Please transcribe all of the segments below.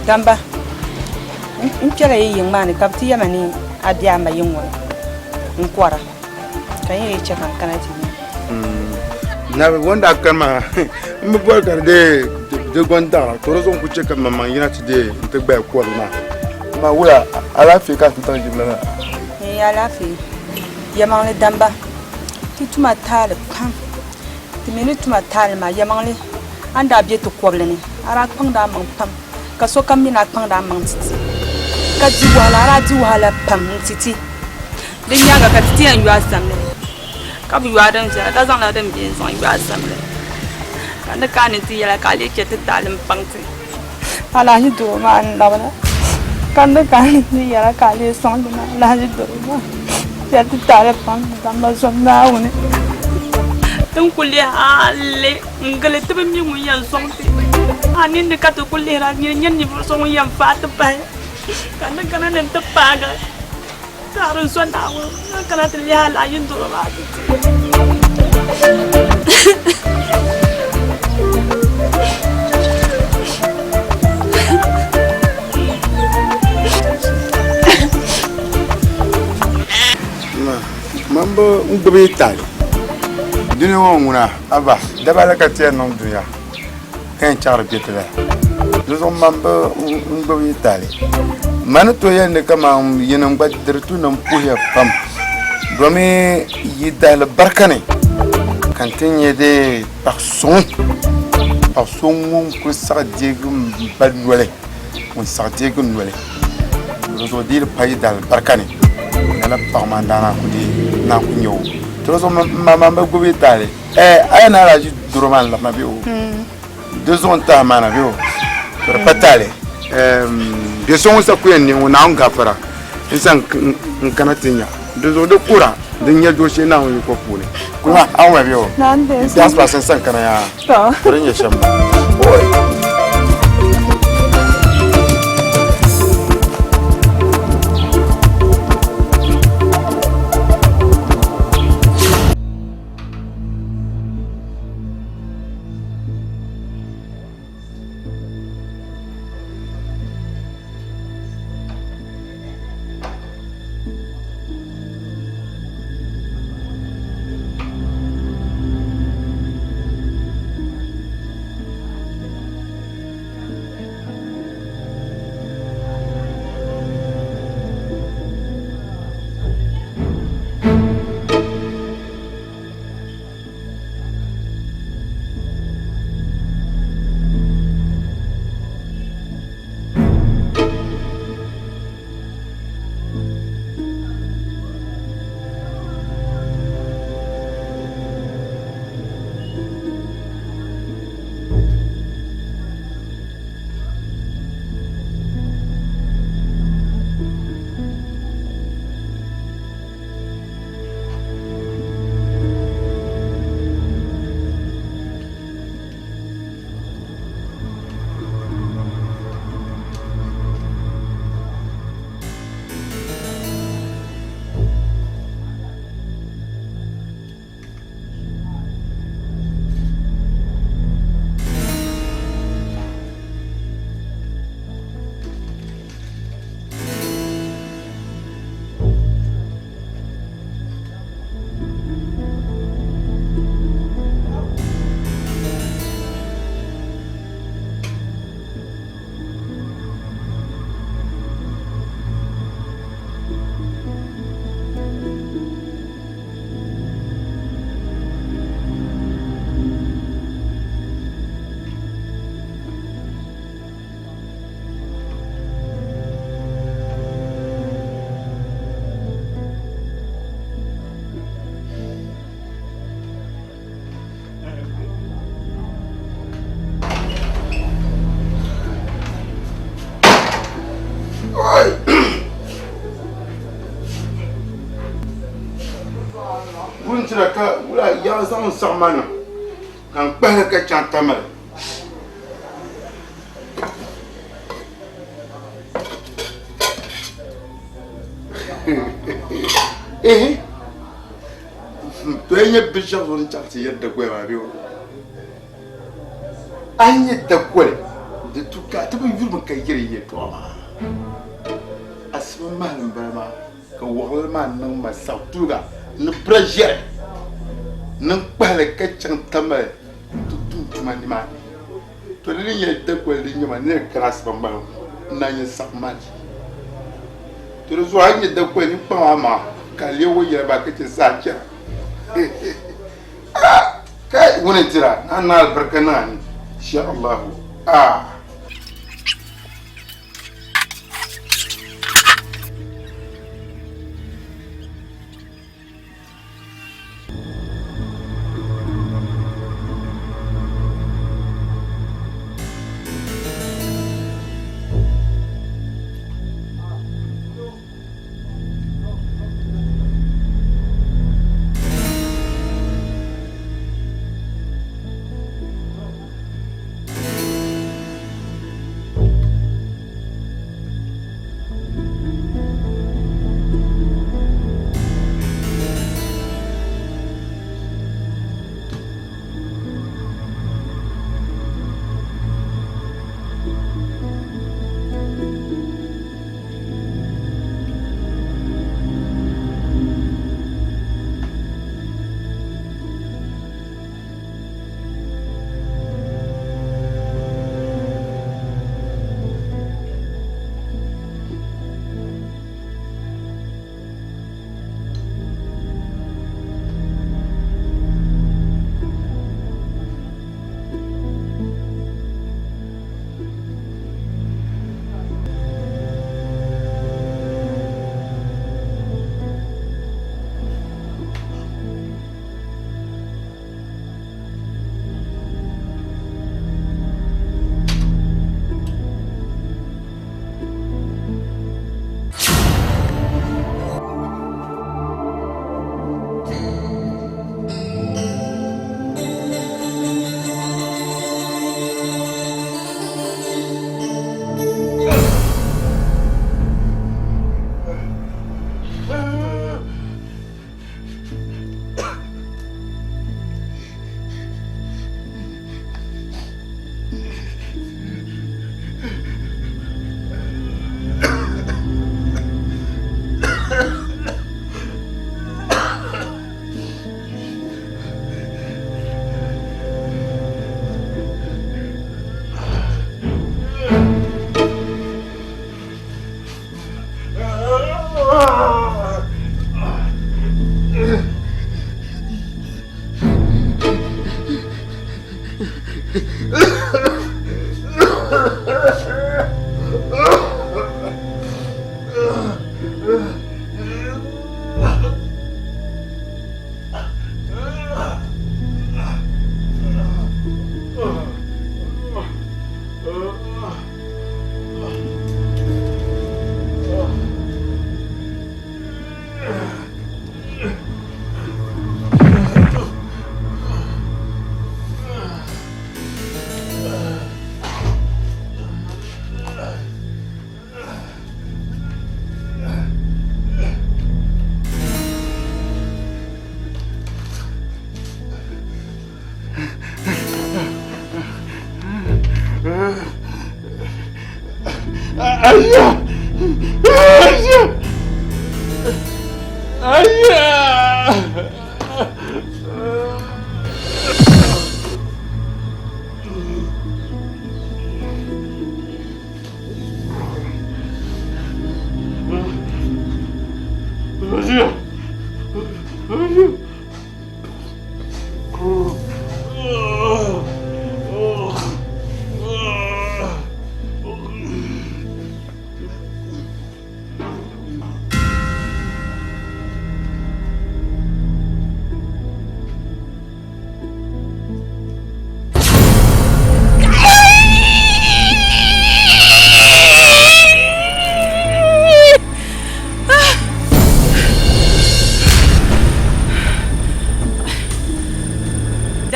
Damba, n kpɛla yi yiŋ maa ni ka bɛ ti yɛma ni a be a ma yiŋ ŋɔ ni n-kɔra, ka n yɛn chɛ ka n kana ti nya. Nabi ŋun daa kani maa m bi bɔri ka di deei di gɔn daɣira ka di zuɣu n ku chɛ ka maŋmaŋ yina ti deei nti gbaya kɔrili maa. Amaa wula alaafee ka a ti zaŋ ʒibila maa? N alaafee. Yɛlimaŋli damba, ti tuma taali pam. Ti mi ni tuma taali maa, yɛlimaŋli a ni daa be ti kɔbili ni, a daa kpaŋdi a maŋ pam, ka sokam mi ni a kpaŋdi a maŋ ti ti, ka di wahala, a daa di wahala pam n-ti ti. Di nyaaŋa ka ti ti yɛn yo a samli, ka bi yo a din viɛla, ka zaŋla din be n-zaŋ yo a samli. Ka n ni kana ni ti yɛl a ka a lee chɛ ti taali m-paŋ ti. Alahichi doro maa n-labina, ka n ni kana ni ti yɛl a ka a lee sɔŋ ti ma alahichi doro maa chɛ ti taali paŋ ti zaŋ ba zom Naawuni. Ti ni kul lihi hali n-gili ti bi mi ŋun yɛn sɔŋ ti. A ninni ka ti kul lihira nyini n-nyɛ ninvuɣ so ŋun yɛn faai ti bahi, ka n ni kana ni n ti paagi a. Ka di zo Naawuni ka kana ti lihi alahichi doro maa ti ti. Man bi n gbubi yi taali duniya ŋɔ ŋuna aba daba ala ka ti yɛn niŋ dunia ka yɛn chaɣiri kpɛ ti la di zuɣu man bi n gbubi yi taali ma ni tooi yɛli ni kaman yinim gba di tu ni n puhiya pam domi yi dahili barika ni ka n ti nyɛ dee paɣ suŋ paɣ so ŋun kuli saɣi deegi m ba noli ŋun saɣi deegi n noli di zuɣu di yi pa yi dahili barika ni lala paɣa maa n daa naan ku deei naan ku nyɛ o to di zuɣu m ma man bi gbubi yi taali Eh, a yɛn alaji doro maa n-labina bee o? Di zuɣu n-tahi ma na bee o? To di pa taali. Bɛ so ŋun sa ku yɛn ne ŋɔ Naawuni gafara n-sa n kana ti nya. Di zuɣu di kura din nyɛ dooshee Naawuni yiko puuni. Kuma a wumya bee o? Biɛhisi n-sa n kana yaa. To di nyɛ shɛm. Oi! Wuntia ka wula yaa zaŋ n saɣima niŋ ka n kpahili ka chaŋ Tamale. Ehe to yi nyɛ binshɛɣu zuɣu ni chaŋ ti yɛri dagoya maa bee a yi nyɛ dakoli Di tu ka ti bi yurimi ka yiri yɛltɔɣa maa. Asiba mahali m-bala maa ka wɔɣilili maa niŋ ma saɣituliga ni bira ʒiɛri ni n kpahi li ka chaŋ Tamale nti tum tuma nimaani. To di ni nyɛ dakoli din nyɛ ma ni ni kana asiba mahali ŋɔ n na nyɛ saɣim maa ʒii. To di zuɣu a yi nyɛ dakoli nyin kpaŋ a maŋa ka a leeg o yɛla maa ka chɛ zaa chana. Ah! Kai ŋuni n-tira a niŋ alibarika niŋ a ni insha Allahu. Ah!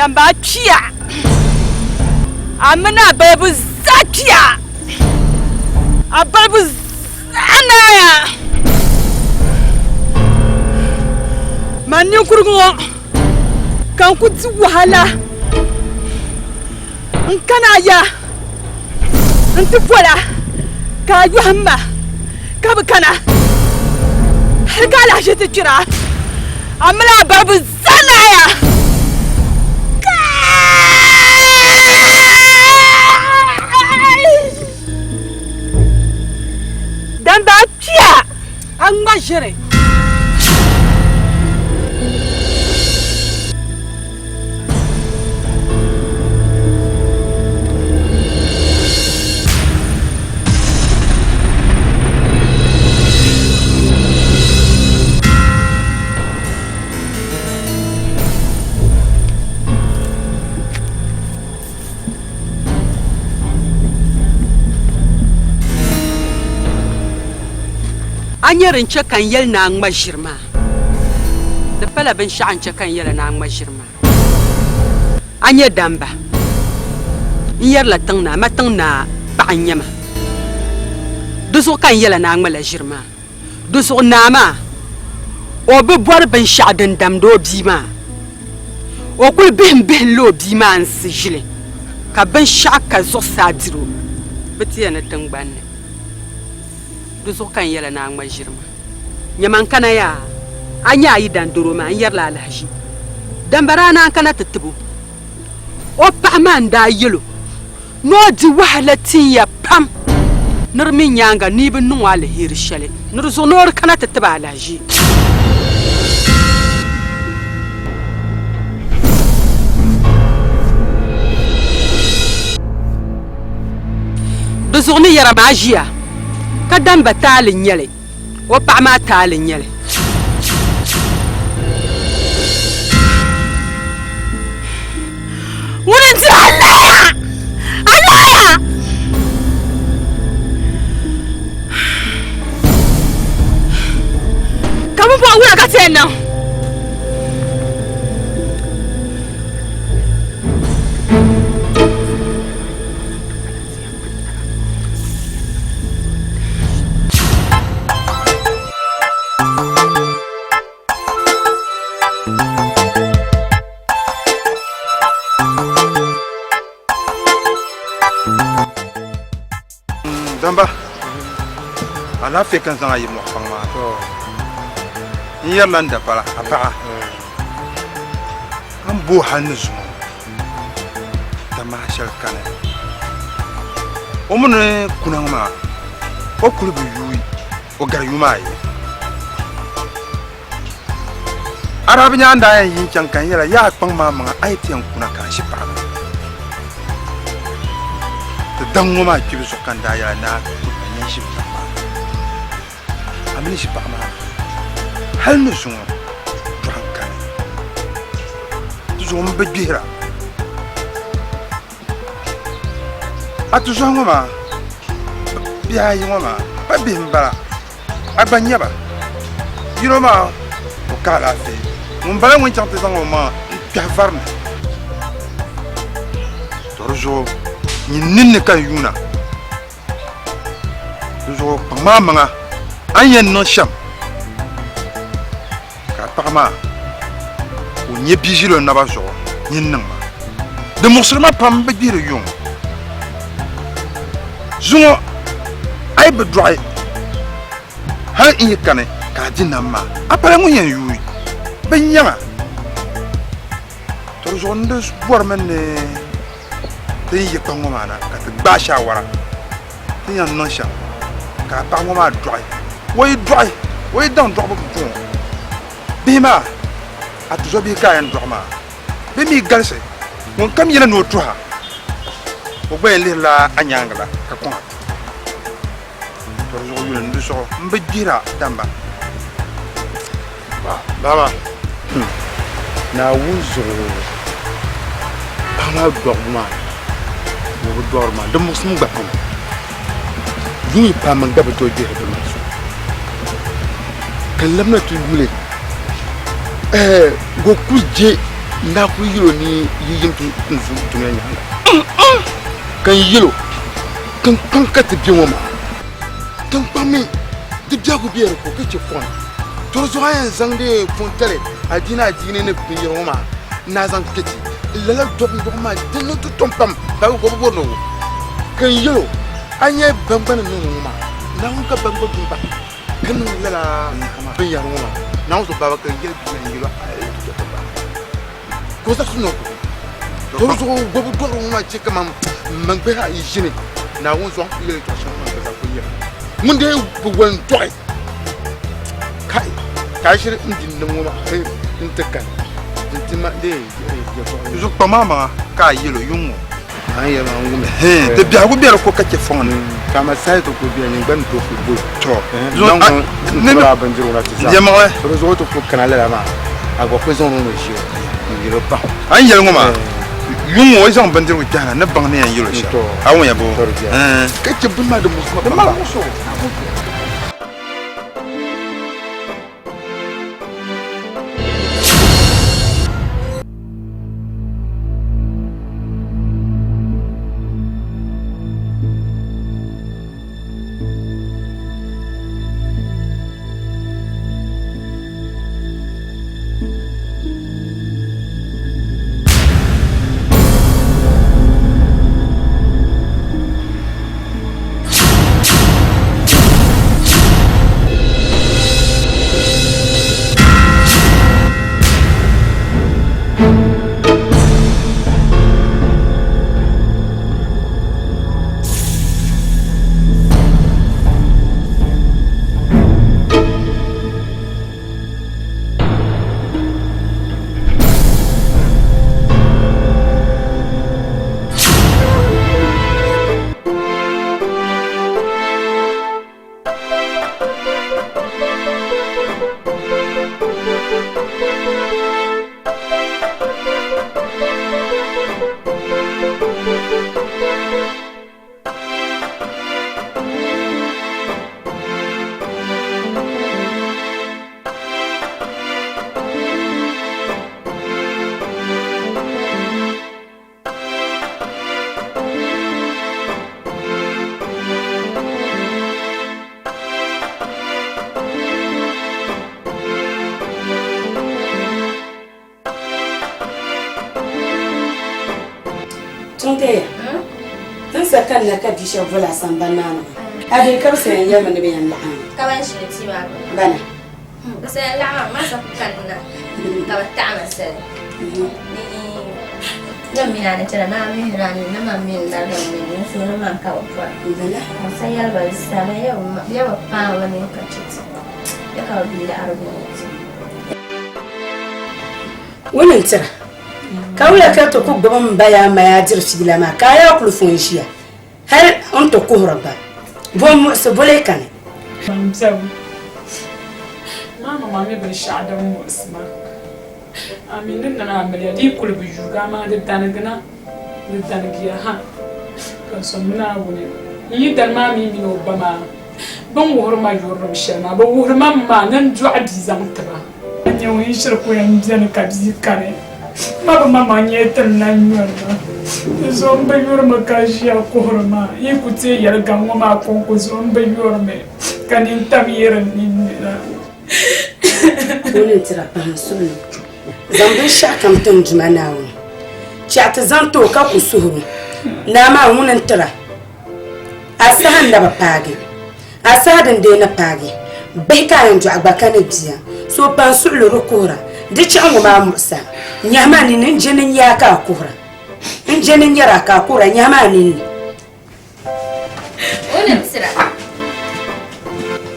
Damba a kpiya a mini a balibu zaa kpiya a balibu zaa naaya man ninkurigu ŋɔ ka n ku di wahala n kana ya. N ti bola ka a yɔhim ma ka bi kana hali ka alahichi ti kpira a mini a baribu zaa naaya. Damba a kpiya a ŋma ʒiri. A nya din chɛ ka n yɛli ni a ŋma ʒiri maa? Di pala binshɛɣu n-chɛ ka n yɛli ni a ŋma ʒiri maa. A nyɛ damba. N yɛrila tiŋ naa, ma tiŋ naa paɣa n-nyɛ ma. Di zuɣu ka n yɛla ni a ŋmala ʒiri maa. Di zuɣu naa maa, o bi bɔri binshɛɣu din damdi o bia maa. O kul bihimbihinla o bia maa n-si ʒili, ka binshɛɣu ka zuɣusaa diri o bi ti ya ni tiŋgbani ni. Di zuɣu ka n yɛla ni a ŋma ʒiri maa. Nyama n kana yaa, a nya a yi dan doro maa, n yɛrila alahiʒi. Damba daa naan kana ti tib o. O paɣa maa n-daa yɛl o ni o di wahala tin ya pam ni di mi nyaaŋa ni yi bi niŋ o aliheri shɛli ni di zuɣu ni o di kana ti tib a alahiʒi. Di zuɣu ni yɛra maa ʒiya ka damba taali n-nyɛ li. O paɣa maa taali n-nyɛ li. Ŋuni n-ti a laya! A laya! Ka bɛ bɔhi wula ka ti yɛn niŋ? Damba, alaafee ka n zaŋ a yi mɔɣu kpaŋ maa. N yɛrila n dapala, a paɣa. A ni bo hal ni zuŋɔ tamaha shɛli kani. O mi ni kuna ŋɔ maa, o kuli bi yuui, o gari yuma ayi. A daa bi nya n daa yɛn yi n-chaŋ ka n yɛla, Yaa kpaŋ maa maŋa, a yi ti yɛn kuna ka a ʒi paɣa maa. Ti daŋ ŋɔ maa kpibu zuɣu ka n daa yɛla ni a kuli ka n yɛn ʒi paɣa maa. A mi ni ʒi paɣa maa hal ni zuŋɔ dɔɣim kani. Di zuɣu m bi gbihira. A tizɔhi ŋɔ maa, bihi ayi ŋɔ maa, pa bihi m-bala, a gba nya ba. Yino maa o ka alaafee, ŋun bala ŋun chaŋ ti zaŋ o maŋa n-kpɛhi vari ni. To di zuɣu nyin ninni ka n yuuna. Di zuɣu kpaŋ maa maŋa a ni yɛn niŋ shɛm ka a paɣa maa ka o nyɛ bia ʒili o naba zuɣu nyin niŋ ma. Di muɣisiri ma pam m bi gbihiri yuŋ. Zuŋɔ a yi bi dɔɣi hal n yi kani ka a di nam maa, a pala ŋun yɛn yuui bɛ nyaŋa. To di zuɣu n di bɔrimi ni ti yi kpaŋ ŋɔ maa na ka ti gbaai shaawara ti ni yɛn niŋ shɛm ka a paɣa ŋɔ maa dɔɣi. O yi dɔɣi, o yi daŋ dɔɣibu pumpɔŋɔ, bihi maa, a tizɔbihi ka a yɛn dɔɣi maa, bɛ mi galisi, ŋunkam yina ni o tuhi a, o gba yɛn lihirila a nyaaŋa la ka kɔŋ a tuhibu. To di zuɣu yuli n di zuɣu m bi gbihira damba. Baba, Naawuni zuɣu paɣa maa dɔɣibu maa ni o bi dɔɣiri maa di muɣisimi gba pam. Yuŋ yi paai man gba bi tooi gbihiri bɛ maa zuɣu. Ka n labina ti yuli ka o kuli je n daa kuli yɛl o ni yi yim ti n zu dunia nyaaŋa. Ka n yɛl o tiŋkpaŋ ka ti be ŋɔ maa. Tiŋkpaŋ mi di biɛhigu be di ko ka chɛ fɔŋ. To di zuɣu a yɛn zaŋdi fɔŋtali adiini adiini ni binyɛra ŋɔ maa n-daa zaŋ kpe ti. Lala dɔɣim dɔɣim maa di niŋ ti tom pam babu ka o bi bɔri ni o wum. Ka n yɛl o. A nya ban gba ni niŋ ŋɔ maa, Naawuni ka ban gba dun bahi ka niŋ lala binyɛhiri ŋɔ maa. Naawuni zuɣu baaba ka yɛli bia n yɛl o a yi ti dɔɣi ba ka o zaɣisi ni o gbubi. To di zuɣu gbubi dɔɣiri ŋɔ maa chɛ kaman man gbihi a yi ʒini Naawuni zuɣu a ni kul yɛli yɛtɔɣ shɛŋa maa gba zaa kul yɛli. Ŋun dee bi wali n-dɔɣi kai ka a shiri n di nim ŋɔ maa n-ti kani n-ti ma dee yɛtɔɣa. Di zuɣu kpaŋ maŋmaŋa ka a yɛl o yuŋ ŋɔ. A ni yɛli maa n wumli. Hɛn, di biɛhigu be di ko ka chɛ fɔŋ ni. Ka amaa saha ti kuli beni, nyin gba ni tooi kuli boli. Tɔ, Naŋ ŋɔ n tibiri a bindirigu na ti zaa. Yɛlimaŋli. To di zuɣu ti kuli kana lala maa, a gba kuli zaŋ o ni ʒi o n-yɛl o pahi. A ni yɛli ŋɔ maa, yuŋ ŋɔ o yi zaŋ bindirigu kpɛhi na, ni baŋ ni yɛn yɛl o shɛm. A wumya boo? Ɛɛn. Ka chɛ bini maa di muɣisi ma pam. Di mali muɣisi o. Tuŋteya, tin sa kanna ka bia shɛba voli a sambani maa ni maa, a dee ka bɛ sa yɛn yɛlimi ni bɛ yɛn laɣim mi? Ka ban ʒili tia maa gbuni. Bana. Bɛ sa yɛn laɣim mi, man sa ku kanna ka bɛ taɣi ma sali. Ni Ni m mini a ni chana, ni a mihiri a nini, ni man mi n-larigi m mini n suhu ni man ka bɛ pɔri. Bana. Ka n sa yɛli ba di saha, bɛ ya bi paai bɛ nini ka chɛ ti, ya ka bɛ bi laɣiri bɛ ni ti. Ŋuni n-tira? Ka wula ka ti ku gbubi m ba yaa ma yaa diri fiila maa ka a yaa kuli fo n-ʒiya hal n ti kuhiri gba? Bo m-muɣisi boli kani? M biɛbu maa maŋmaŋ nyɛ binshɛɣu din muɣisi ma. A mi ni niŋ amiliya di yi kuli bi yuugi amaa di danigina, di danigiya ha ka n sɔŋ Naawuni. N yidana maa mi mini o ba maa bɛ ni wuhiri ma yurilim shɛli maa, bɛ wuhiri ma mi maa ni n dɔɣi bia zaŋ ti ba. A nyɛ ŋun shiri ku yɛn beni ka bia kani, ma bi maŋmaŋ nyɛ ti ni lan nyɔri ma. Di zuɣu m bi yurimi ka ʒiya kuhiri ma. Yi ku teei yɛli gaŋ ŋɔ maa kɔŋko zuɣu m bi yurimi ka nintam yiri n ninni na. Ŋuni n-tira pahi n suhu ni. Zaŋ binshɛɣukam ti n Duuma Naawuni. Chɛɣu ti zaŋ ti o ka ku suhir o. Naa maa ŋuni n-tira. A saha n-na bi paagi. A saha din dee ni paagi. Bihi ka a yɛn dɔɣi gba ka ni bia. So pa n suɣili di kuhira. Di chɛɣu ŋɔ maa muɣisa. Nyahi maa ninni n je ni n-nya a ka a kuhira. N je ni n-nyari a ka a kuhira nyahi maa ninni. O ni tira.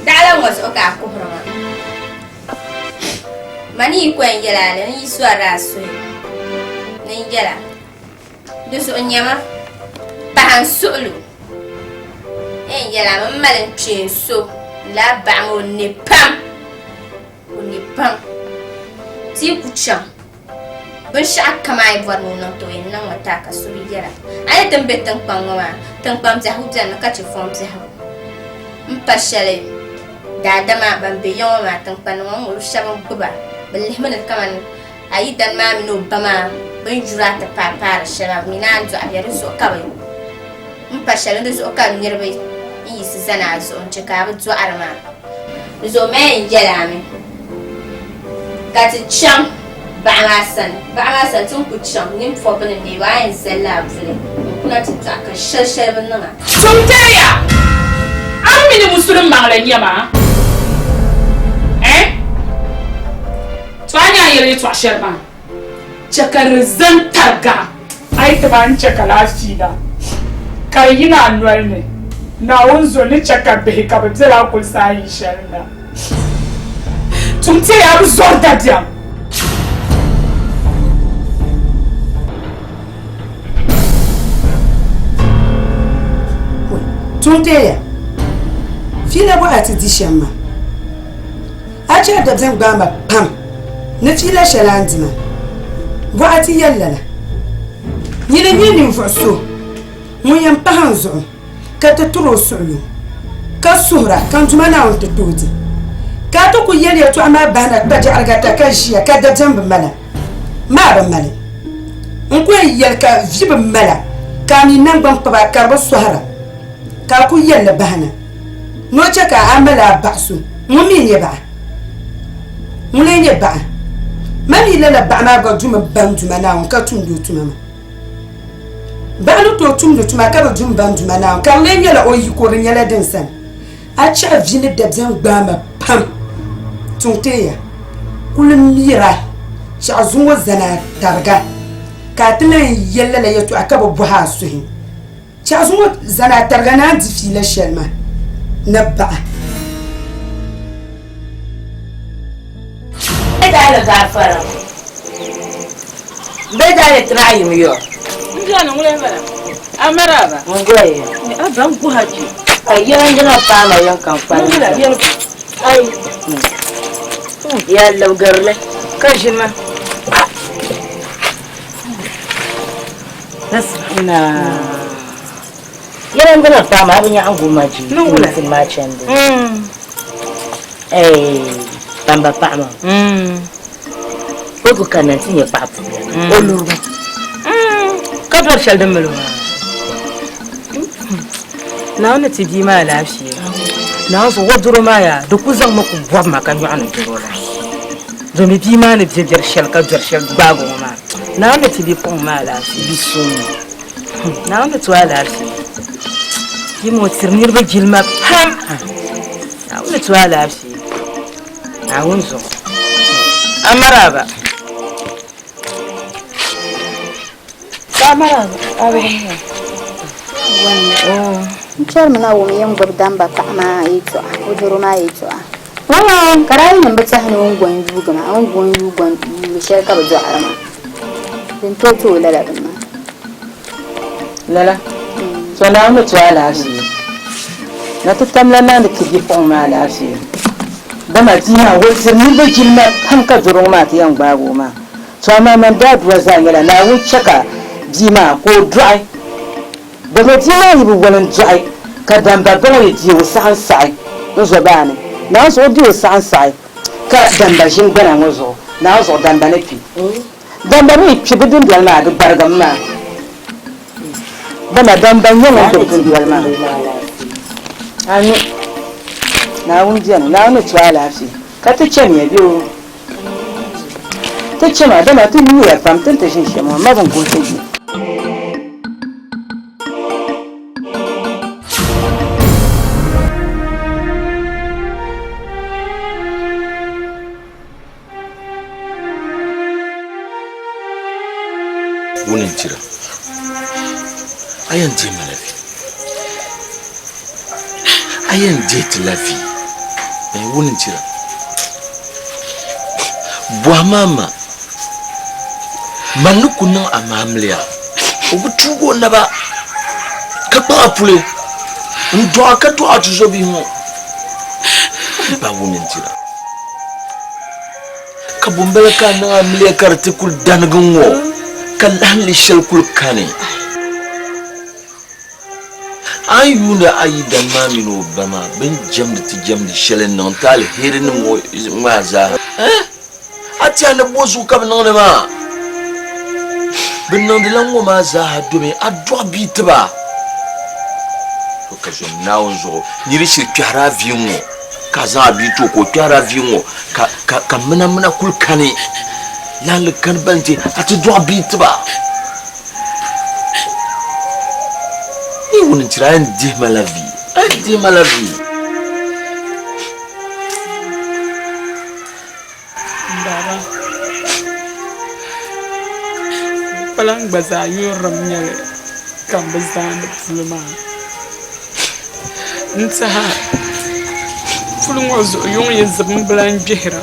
Daɣila ŋɔ zuɣu ka a kuhiri maa. Mani yi ko n yɛla a ni n yi sɔrila a suhi ni n yɛla. Di zuɣu nyɛma pahi n suɣilo n yɛla mi mali n kpeen so n lahi baɣa ma o ne pam o ne pam ti yi ku chaŋ binshɛɣu kam a yi bɔri ni o niŋ ti o yɛn niŋmi ti a ka so bi yɛla a ni ti ni be tiŋkpaŋ ŋɔ maa tiŋkpaŋ biɛhigu beni mi ka chɛ fɔŋ biɛhigu m pa shɛli daadama ban be ya ŋɔ maa tiŋkpanima ŋɔ ŋɔ shɛba n gbuba bɛ lihimi ni kamani A yidana maa mini o ba maa bɛ ni yuri a ti paai paari shɛli maa, bɛ mi naan dɔɣi bia, di zuɣu ka bɛ m pa shɛli, di zuɣu ka niriba n-yiɣisi zani a zuɣu n-chɛ ka a bi dɔɣiri maa. Di zuɣu mali n yɛl a mi ka ti chaŋ baɣa maa sani, baɣa maa sani ti ni ku chaŋ nini pɔbbu ni neebu, a yɛn zalila a puli. kuna ti dɔɣi ka shɛli shɛli bi niŋ a. Tumteya! A mi mi ni musulim maŋli n-nyɛ ma? Eh? To a nya a yɛli yɛtɔɣ shɛli maa, chɛ ka di zani tariga. A yi ti ba n chɛ ka laa fiila ka di yina a noli ni, Naawuni zo ni chɛ ka bihi ka bɛ bela a kulisi a yi shɛli la. Tumteya a bi zɔri dabiɛm. Tumteya, fiila bɔ a ti di shɛm maa? A chɛ a dabiɛm gbaai ma pam ni fiila shɛli a ni di maa. Bɔ a ti yɛli lala? Nyini n-nyɛ ninvuɣ so ŋun yɛn pahi n zuɣu ka ti tur o suɣilo, ka suhira ka n Duuma Naawuni ti tooi di. Ka a ti kul yɛli yɛtɔɣa maa bahina kpajaɣiriga ka ʒiya ka dabiɛm bi mal a. Maa bi mali. N ku yɛn yɛli ka vi bi mal a, ka a mi naŋgban kpiba ka di bi sɔhira, ka a kul yɛli li bahina ni o chɛ ka a mali a baɣa so ŋun mi nyɛ baɣa. Ŋuni n-nyɛ baɣa? Ma mi lala baɣa maa gba dumi baŋ Duuma Naawuni ka tumdi o tuma maa. Baɣa ni tooi tumdi tuma ka bi dum baŋ Duuma Naawuni ka di lee nyɛla o yiko di nyɛla din sani. A chɛ vi ni dabiɛm gbaai ma pam. Tuŋ teeya kuli mira chɛɣu zuŋɔ zani a tariga ka a ti lan yɛli lala yɛtɔɣa ka bi bɔhi a suhi. Chɛɣu zuŋɔ zani a tariga ni a ni di fiila shɛli maa ni baɣa. Bɛ daa ni gaafara. Bɛ daa ni tiri a yim yɔ. N bia ni ŋuni m-bala? A maraba? N goya. A ba n guhi a kpe. A yɛlindina paama yɛn ka n kpalim Ŋuni la yɛli ba? Ai. Yaa labigirili ka ʒini ma. Yɛlindina paama a bi nyaɣiŋ gu ma ji. Niŋ maa chandi. Kpamba paɣa maa. O ku kanna nti nyɛ paɣa puya. O lurimi. Ka dɔri shɛli din mali o maa. Naawuni ni ti bia maa alaafee. Naawuni zuɣu o dɔro maa yaa, di ku zaŋmi ku bɔbi ma ka nyɔɣu ni dɔro la. Domi bia maa ni be biɛri shɛli ka dɔri shɛli gbaagi o ŋɔ maa, Naawuni ni ti bipuɣiŋ maa alaafee. Bi so mi. Naawuni ni ti o alaafee. Bia maa o tiri niriba jilima pam. Naawuni ni ti o alaafee. Naawuni zuɣu. Amaraba. N chɛrimi na wum yɛn gbubi damba paɣa maa yɛltɔɣa, o doro maa yɛltɔɣa. Ka daa yi niŋ bi tɛhi ni o ni go n-yuugi maa, o ni go n-yuugi shɛli ka bɛ dɔɣiri maa, din tooi ti o lala bini maa. Lala, to Naawuni ni ti o alaafee, na ti tamla naani ti bipuɣiŋ maa alaafee, dama bia maa wolidiri niriba jilima pam ka doro ŋɔ maa ti yɛn gbaagi o maa. To amaa man daadua zaa nyɛla Naawuni chɛ ka bia maa ka o dɔɣi, dama bia maa yi bi wali n-dɔɣi ka damba ba ŋɔ yi deei o saɣi n-saɣi n-zo baani, Naawuni zuɣu o deei o saɣi n-saɣi ka damba ʒini gbana ŋɔ zuɣu, Naawuni zuɣu damba ni kpi. Damba mi yi kpi bɛ dundoli maa di gbarigimi maa, dama damba n-nyɛ ŋun gbubi dundoli maa. Ami! Naawuni beni, Naawuni ni ti o alaafee, ka ti chamiya bɛ o. Ti chama, dama ti yuuya pam ti ni ti ʒini shɛm ŋɔ, m ma bini guhi ti yi. Ŋuni n-tira? A yɛn dihi ma la vi? A yɛn dihi ti la vi? Ŋuni n-tira? Bɔhimi a ma, man ni ku niŋ a maamiliya, o bi tuug o naba ka kpaŋ a puli n-dɔɣ a ka dɔɣ a tizɔbihi ŋɔ. Ba ŋuni n-tira? Ka bumbala ka a niŋ amiliya ka di ti kuli danigi ŋ-ŋɔ, ka lahinli shɛli kuli kani. A ni yuuni a yidana maa mini o ba maa bɛ ni jɛmdi ti jɛmdi shɛli n-niŋ ti aliherinim ŋɔ maa zaa, a tɛha ni bɔ zuɣu ka bɛ niŋdi maa? Bɛ niŋdila ŋ-ŋɔ maa zaaha domi a dɔɣi bia ti ba. To ka zom Naawuni zuɣu niri shiri kpɛhiri a vi ŋ-ŋɔ, ka a zaŋ a bia ti o ka o kpɛhiri a vi ŋ-ŋɔ. Ka, ka, ka minamina kuli kani, laanli kani balinte a ti dɔɣi bia ti ba. Wuni n-tiri a yɛn dihi ma la vi, a yɛn dihi ma la vi. M baaba, di pala n gba zaa yurilim nyɛli ka m bi zaandi puli maa. N tɛha puli ŋɔ zuɣu yuŋ yi zibi m bi lan gbihira.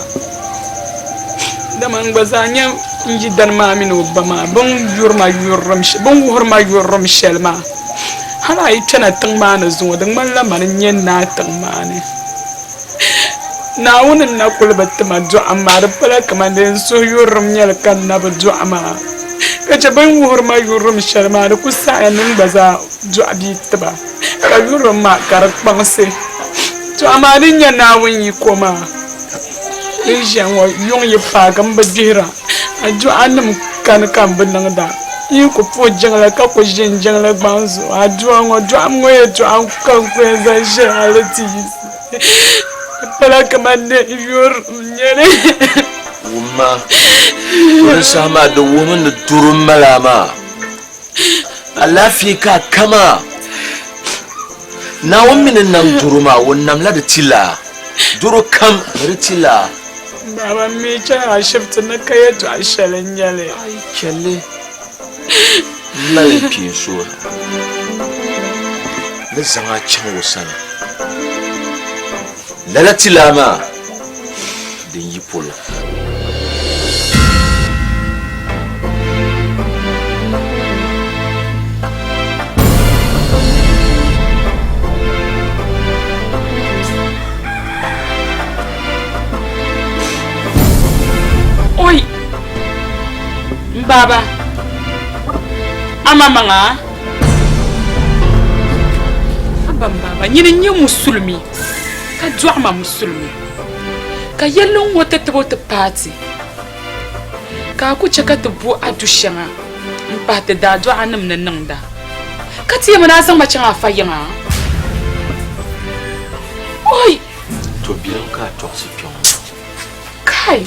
Dama n gba zaa nya n yidana maa mini o ba maa bɛ ni yuri ma yurilim bɛ ni wuhiri ma yurilim shɛli maa. Hal a yi kpɛna tiŋ maa ni zuŋɔ di ŋmanila mani n-nyɛ naa tiŋ maa ni. Naawuni n-na kuli bi ti ma dɔɣim maa, di pala kaman di n suhuyurilim nyɛli ka n na bi dɔɣi maa, ka chɛ bɛ ni wuhiri ma yurilim shɛli maa, di ku saɣiya ni n gba zaa dɔɣi bia ti ba, ka yurilim maa ka di kpaŋsi. Tɔ amaa din nyɛ Naawuni yiko maa din ʒiya ŋɔ, yuŋ yi paagi m bi gbihira, aduanim kani ka m bi niŋda. N yi ku puhi jiŋli ka ku ʒini jiŋli gbaŋ zuɣu, adua ŋɔ dɔɣim ŋɔ yɛtɔɣa ka n ku yɛn zaŋ ʒili hali ti yiɣisi. Di pala kaman di yurilim n-nyɛ li. Wumma, to di saha maa di wuhimi ni doro m-mali a maa. Alaafee ka a ka maa. Naawuni mi ni nam doro maa, o namla di ti laa. Doro kam ni di ti laa. Baba m mi chaŋ ashibiti ni ka yɛtɔɣa shɛli n-nyɛ li. A yi chɛ li, m mali n kpeen so ni zaŋ a chaŋ o sani. Lala ti laa maa din yi polo. Oi! M baaba, amaŋmaŋa? Haba m baaba, nyini n-nyɛ musulimi ka dɔɣi ma musulimi, ka yɛlli ŋ-ŋɔ ti tib o ti paai ti, ka a ku chɛ ka ti bo a du shɛŋa m-pahi ti daadɔɣanim ni niŋda, ka ti yɛmi ni a zaŋ ma chaŋ afa yiŋa? Oi! To bilim ka a tɔɣisi kpe ŋɔ. Kai!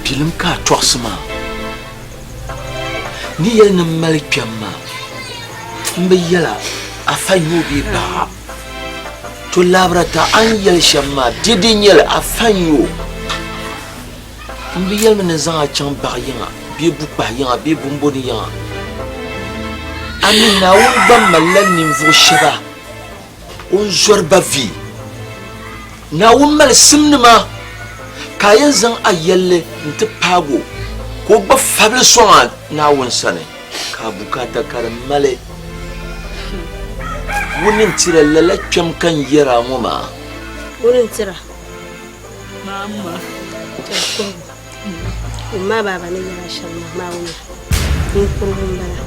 Bilim ka a tɔɣisi maa. Ni yɛli ni m mali kpɛm maa, m bi yɛl a afa n-nyɛ o bee baɣa. To labira ta a ni yɛli shɛm maa, dɛde n-nyɛ li, afa n-nyɛ o. M bi yɛlimi ni n zaŋ a chaŋ baɣa yiŋa bee bukpahi yiŋa bee bumbɔni yiŋa. A mi Naawuni gba malila ninvuɣ shɛba o ni zɔri ba vi. Naawuni mali simnima ka a yɛn zaŋ a yɛlli nti paag o, ka o gba fabili sɔŋ a Naawuni sani, ka a bukaata ka di mali. Ŋuni n-tira lala kpɛm ka n yɛr a ŋɔ maa? Ŋuni n-tira? Maama. Kurugu. Wumma baaba ni yɛl a shɛm maa, Naawuni ninkurigu m-bala.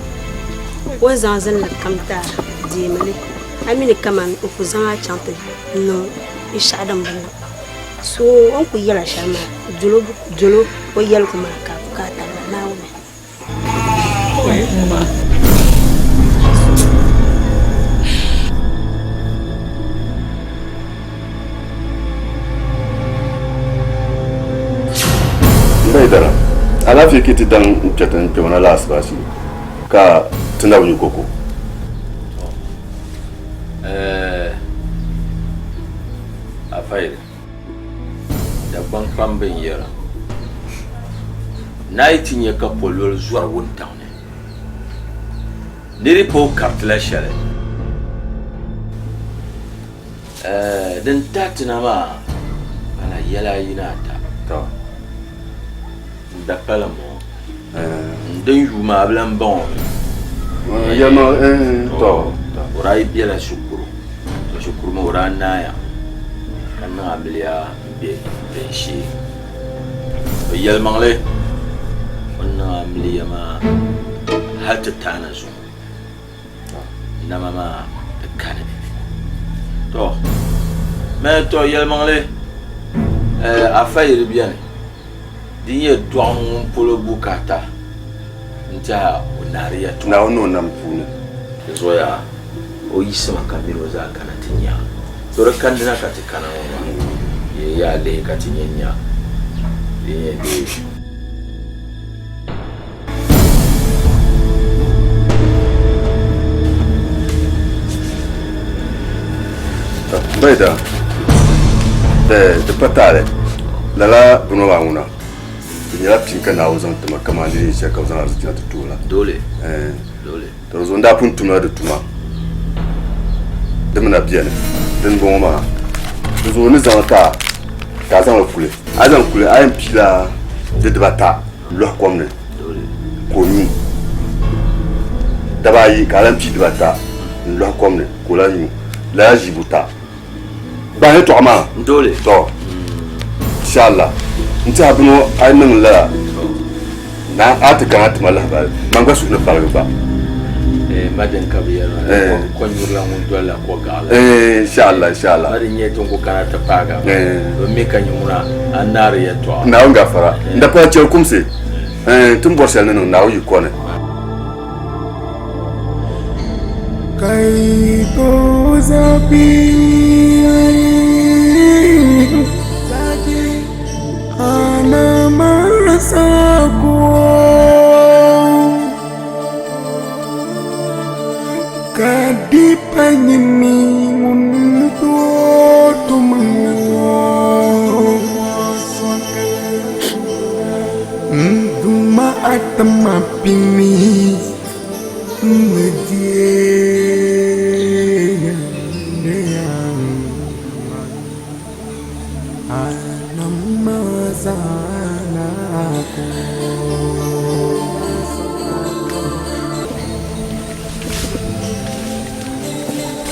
O ni zaŋ zinli kam ti a, deemi li. A mi ni kaman o ku zaŋ a chaŋ ti niŋ binshɛɣu din bi niŋ. So o ni kul yɛl a shɛli maa, dol o yɛligu maa ka a bukaata bala Naawuni. Mba yidana, alaafee ka ti daŋ n-kpe ti ni kpe ŋɔ na la asibaasi ka ti na bi nyu koko. Afayili. Dagbaŋ kpamba n-yɛra, Naa yi ti nya ka pololi zɔri wuntaŋ ni, ni di pa o karitila shɛli. Ɛɛ, din tahi ti na maa pala yɛla ayi ni ata. Tɔ! N da pala m-bɔŋɔ. N din yuui maa a bi lan baŋ o mi. Tɔ! O daa yi bela shikuru. Tɔ shikuru maa o daa naaya ka niŋ amiliya m-be Benshee. Tɔ yɛlimaŋli o ni niŋ amiliya maa hal ti taana zuɣu nama maa di kani. Tɔ mɛ tɔ yɛlimaŋli afa yili beni din yɛn dɔɣim ŋun polo bukaata n-tɛha o naari yɛtɔɣa. Naawuni ni o nam puuni. Di zuɣuya o yiɣisimi ka min o zaa kana ti nya. To di kandina ka ti kana ŋɔ maa, yi yaa lihi ka ti nya nya din yɛn deei. Bayda, di pa taali lala bini maa ŋuna di nyɛla pini ka Naawuni zaŋ ti ma kamani di ni nyɛ shɛli ka bɛ zaŋ ariziki na ti ti o la. Dole. Dole. Di zuɣu n daa pun tumla di tuma di mi na beni dini bɔŋɔ maa. Di zuɣu n ni zaŋ li ti a ka a zaŋ li kuli. A yi zaŋ kuli a yɛn piila di dibata lɔhi kom ni ka o nyu. Daba ayi ka a lan pii dibata n-lɔhi kom ni ka o lan nyu. Lala ʒii buta. Gbahi yɛtɔɣa maa. Dole. Tɔ! Inshallah. N tɛha bini ŋɔ a yi niŋ lala na a ti kana ti ma lahibali man gba suhu ni paligi gba. Eh, ma din ka bi yɛli maa. Eh. Ko nyurila ŋun dolila ko gaɣili. Eh, inshallah, inshallah. Ma din nyɛ tin ku kana ti paaga. Eh. Bi mi ka nyɛ ŋuna a naari yɛtɔɣa. Naawuni gafara. N da pala chɛli kumsi. Eh, ti ni bɔri shɛli ni niŋ Naawuni yi kɔni.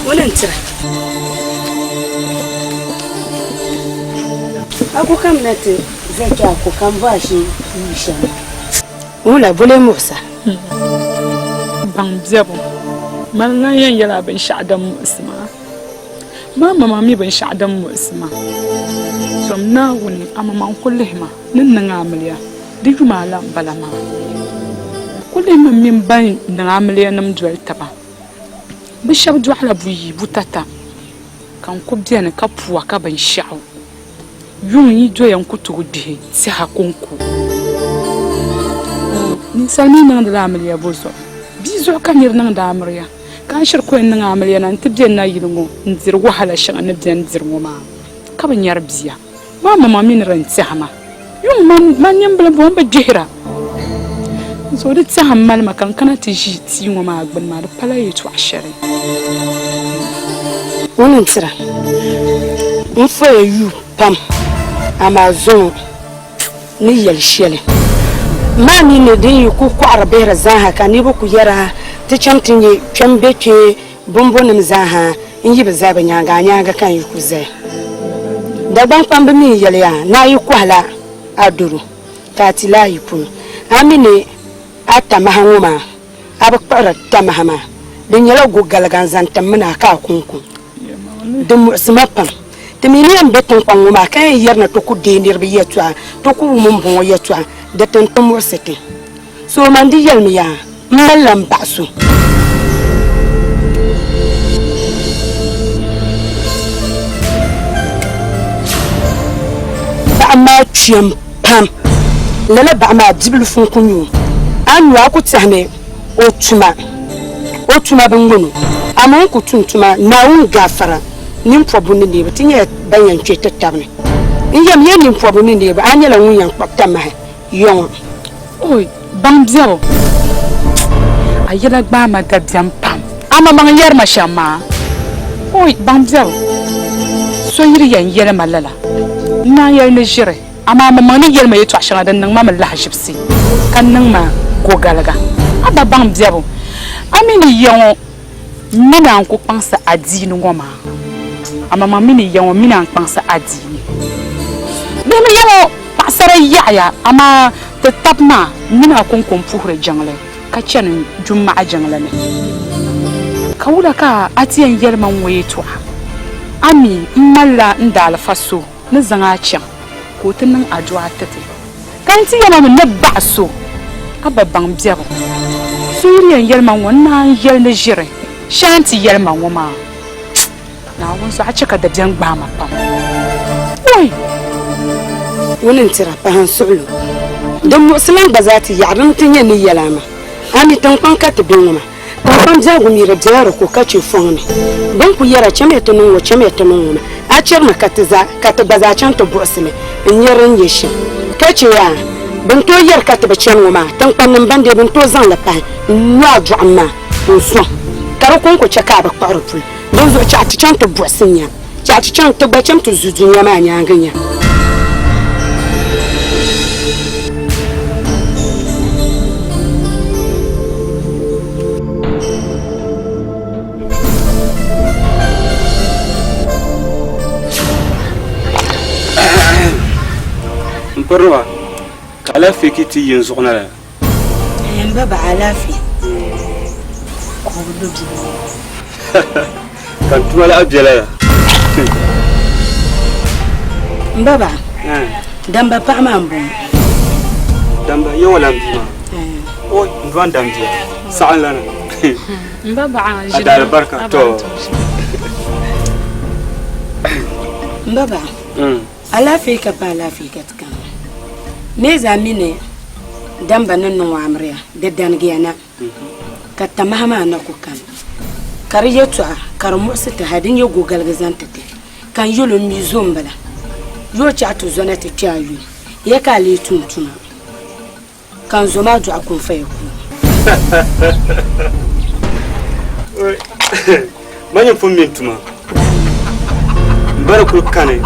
Ŋuni n-tira? A ku kamina ti za kpe a ko ka m bo a shee yuui shɛm. Wula bole muɣisa? Baŋ biɛbu, mani n-lan yɛn yɛl a binshɛɣu din muɣisi ma. Maa maŋmaŋ mi binshɛɣu din muɣisi ma. Zom Naawuni, a maŋmaŋ ku lihi ma ni n niŋ amiliya, di yuma a la m-bala maa. Ku lihi ma m mini ban niŋ amiliyanim doli taba. Bɛ shɛba dɔɣila buyi, butata, ka n ku beni ka pua ka binshɛɣu. Yuŋ yi doya n-ku tooi gbihi tɛha kɔŋko. Ninsal mi niŋdila amiliya bɔ zuɣu? Bia zuɣu ka nir niŋdi amiliya, ka a shiri ku yɛn niŋ amiliya na nti be nayili ŋɔ n-diri wahala shɛŋa ni bɛn diri ŋɔ maa, ka bi nyari bia. Maa maŋmaŋ mi ni di n-tɛhi ma. Yuŋ man nimbila bɔ m-bi gbihira. N zuɣu di tɛha m-mali ma ka n kana ti ʒi tia ŋɔ maa gbuni maa, di pala yɛtɔɣ shɛli. Ŋuni n-tira n foya yuui pam, amaa zuŋɔ ni yɛli shɛli maa mi ni din yi ku kɔɣiri bihiri zaaha ka niriba ku yɛra ti chaŋ ti nya kpɛm be kpe bɔmbɔnim zaaha n-yi bi zali bɛ nyaaŋa, a nyaaŋa ka n yi ku zaya. Dagbaŋ kpamba mi n-yɛliya ni a yi kɔhila a doro ka a ti la a yi punu, a mi ni a tamaha ŋɔ maa, a bi kpuɣiri tamaha maa, di nyɛla go galiga n-zaŋ tim mi na ka a ku n-ku. Di muɣisi ma pam. Ti mi ni yɛn be tiŋkpaŋ ŋɔ maa ka yɛn yɛri ni ti ku deei niriba yɛltɔɣa, ti ku wum m-bɔŋɔ yɛltɔɣa, di ti n-ti muɣisi ti. So man di yɛlimi ya, m malila m baɣa so. Baɣa maa kpɛm pam. Lala baɣa maa bibilifu n-ku nyɛ o. A ni nyu a ku tɛhimi o tuma, o tuma bi ŋmani o. Amaa o ni ku tum tuma, Naawuni gaafara nimpɔbibu ni neebu ti nyɛla ban yɛn kpe ti tab ni. N yɛm ya nimpɔbibu ni neebu, a nyɛla ŋun yɛn kpuɣi tamahi ya ŋɔ. Oi, baŋ biɛbu, a yɛla gbaai ma dabiɛm pam. A maŋmaŋ n-yɛri ma shɛm maa. Oi, baŋ biɛbu, so yi di yɛn yɛli ma lala, n naan yɛli ni ʒiri, amaa maŋmaŋ ni yɛli ma yɛtɔɣ shɛŋa din niŋ ma mi lahaʒibisi, ka niŋ ma gogaliga. A ba baŋ biɛbu, a mi ni ya ŋɔ mini a n-ku kpaŋsi adiini ŋɔ maa. A maŋmaŋ mi ni ya ŋɔ mini a n-kpaŋsi adiini. Lihimi ya ŋɔ paɣisara yaɣiya, amaa ti tab maa mini a kɔŋko m-puhiri jiŋli ka chani Jumaɣa jiŋli ni. Ka wula ka a ti yɛn yɛli ma ŋ-ŋɔ yɛtɔɣa? A mi m malila n daalifa so ni zaŋ a chaŋ ka o ti niŋ adua ti ti. Ka n ti yɛli ma mi ni baɣa so a ba baŋ biɛbu. So yi di yɛn yɛli ma ŋ-ŋɔ n naan yɛli ni ʒiri shɛli a ni ti yɛli ma ŋɔ maa. Naawuni zuɣu a chɛ ka dabiɛm gbaai ma pam. Oi! Ŋuni n-tira pahi n suɣilo. Din muɣisi lan gba zaa ti yaɣi din ti nyɛ ni yɛli a maa. A mi tiŋkpaŋ ka ti be ŋɔ maa. Tiŋkpaŋ biɛhigu mi di bela di ko ka che fɔŋ ni. Bɛ ni kul yɛra chamiya ti niŋ ŋɔ, chamiya ti niŋ ŋɔ maa, a chɛrimi ka ti zaa, ka ti gba zaa chaŋ ti buɣisi li n-nya di ni nyɛ shɛm. Ka che yaa, bɛ ni tooi yɛri ka ti bi chani ŋɔ maa, tiŋkpannim ban dee bɛ ni tooi zaŋ li pahi n-nyo a dɔɣim maa n-sɔŋ, ka di kɔŋko chɛ ka a bi kpuɣiri puli. Dinzuɣu chɛɣu ti chaŋ ti buɣisi nya. Chɛɣu ti chaŋ ti gba cham ti zu dunia maa nyaaŋa nya. M pirima ka alaafee ki ti yi n zuɣu na la. M ba ba alaafee ka o bi lo bia ŋɔ. Ka n tuma lahi bela ya. M ba ba, Damba paɣa maa m-bɔŋɔ. Damba, yawa lan bia maa. O, n dɔn dam bia, saɣinlana. M ba baɣa, A daalibarika, tɔ. M ba ba, alaafee ka pa alaafee ka ti kana. Mɛ zaa mi ni Damba ni niŋ o amiliya, di danigiya na. Ka tamaha maa na ku kani, ka di yɛtɔɣa ka di muɣisi ti hal di nyɛ gogaligi zaŋ ti ti, ka n yɛl o, M mi zo m-bala, yoo chaɣ ti zona ti kpe a yuli, ya ka a lee tum tuma? Ka n zo maa dɔɣi kunfayakun. Man yɛn pun mi n tuma, m ba ni kul kani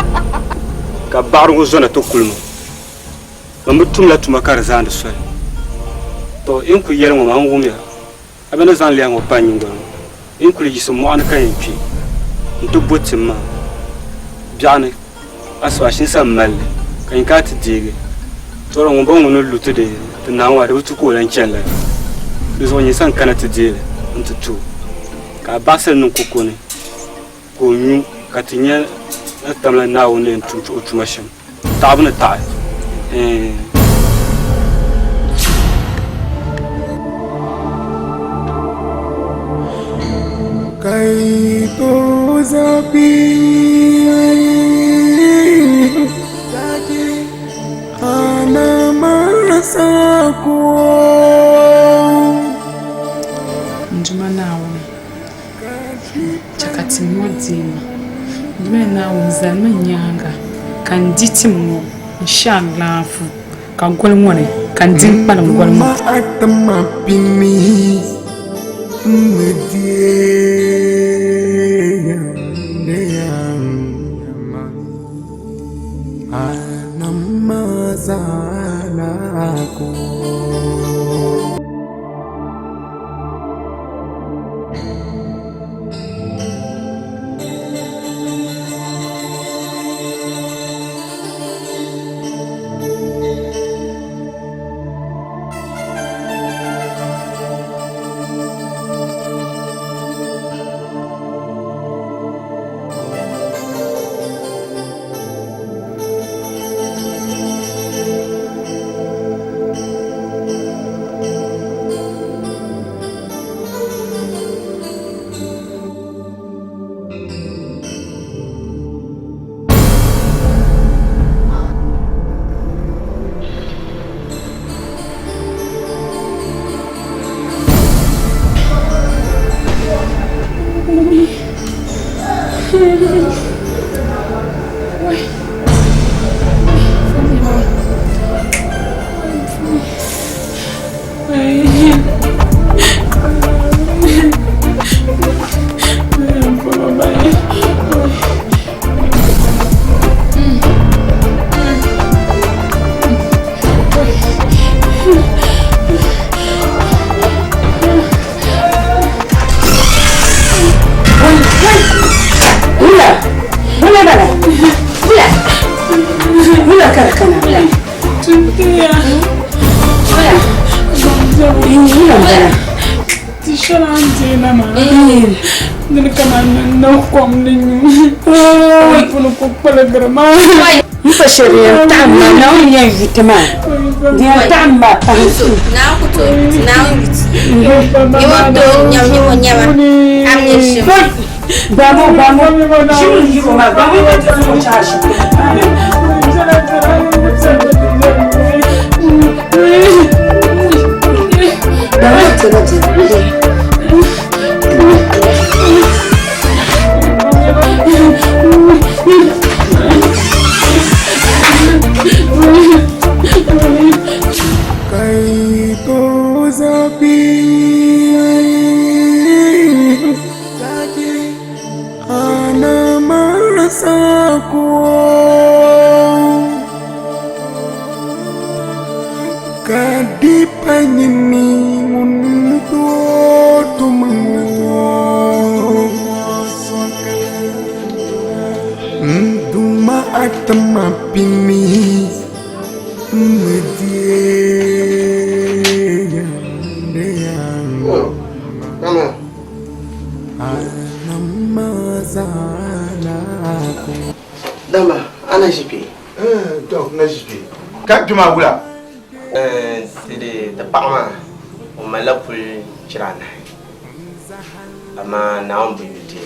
ka baɣiri ŋɔ zona ti kuli ma. Man bi tumla tuma ka di zaandi soli. To, n kul yɛli ŋɔ maa, n wumya, a bɛ ni zaŋ lɛhi ŋɔ pa n nyiŋgoli ŋɔ, n kul yiɣisi mɔɣu ni ka yɛn kpi nti bo tim maa biɛɣuni asibaashinsa m-mali li, ka nyin kana ti deegi. Tɔra ŋumbɔŋɔ ŋun ni lu ti di ti Naawuni maa, di bi tu ka o lan chani lala. Di zuɣu nyin sa n-kana ti deei li nti ti o, ka a baɣisi li niŋ koko ni ka o nyu, ka ti nya ni tamla Naawuni ni yɛn tum o tuma shɛm. Taɣibu ni taɣi. Kai to zafi ana marasa ko. N Duuma Naawuni, chɛ ka tim ŋɔ deei ma. N Duuma Naawuni, zalimi n nyaaŋa ka n di tim ŋɔ n-she alaafuu, ka goli ŋɔ ni ka n di n-kpalim goli ŋɔ. Ti shɛli a ni deei na maa dini kamani ni niŋ kom ni nyu puni ku kpiligiri maa. N pa shɛli din yɛn taɣim ma Naawuni yɛn yu ti maa din yɛn taɣim ma pahi su. Gbamo gbamo ʒim n yiro maa gbamo ka ti zuɣu chaashi. Gbamo tira tira. marasa ko. Ka di pa nyini ŋun tooi tum ŋɔ. N Duuma a ti ma pini n ni deei Dama a na ʒi kpe? Dɔk na ʒi kpe. Ka kpe maa wula? Ti di ti paɣa maa o malila puli chira anahi amaa Naawuni bi yuli ti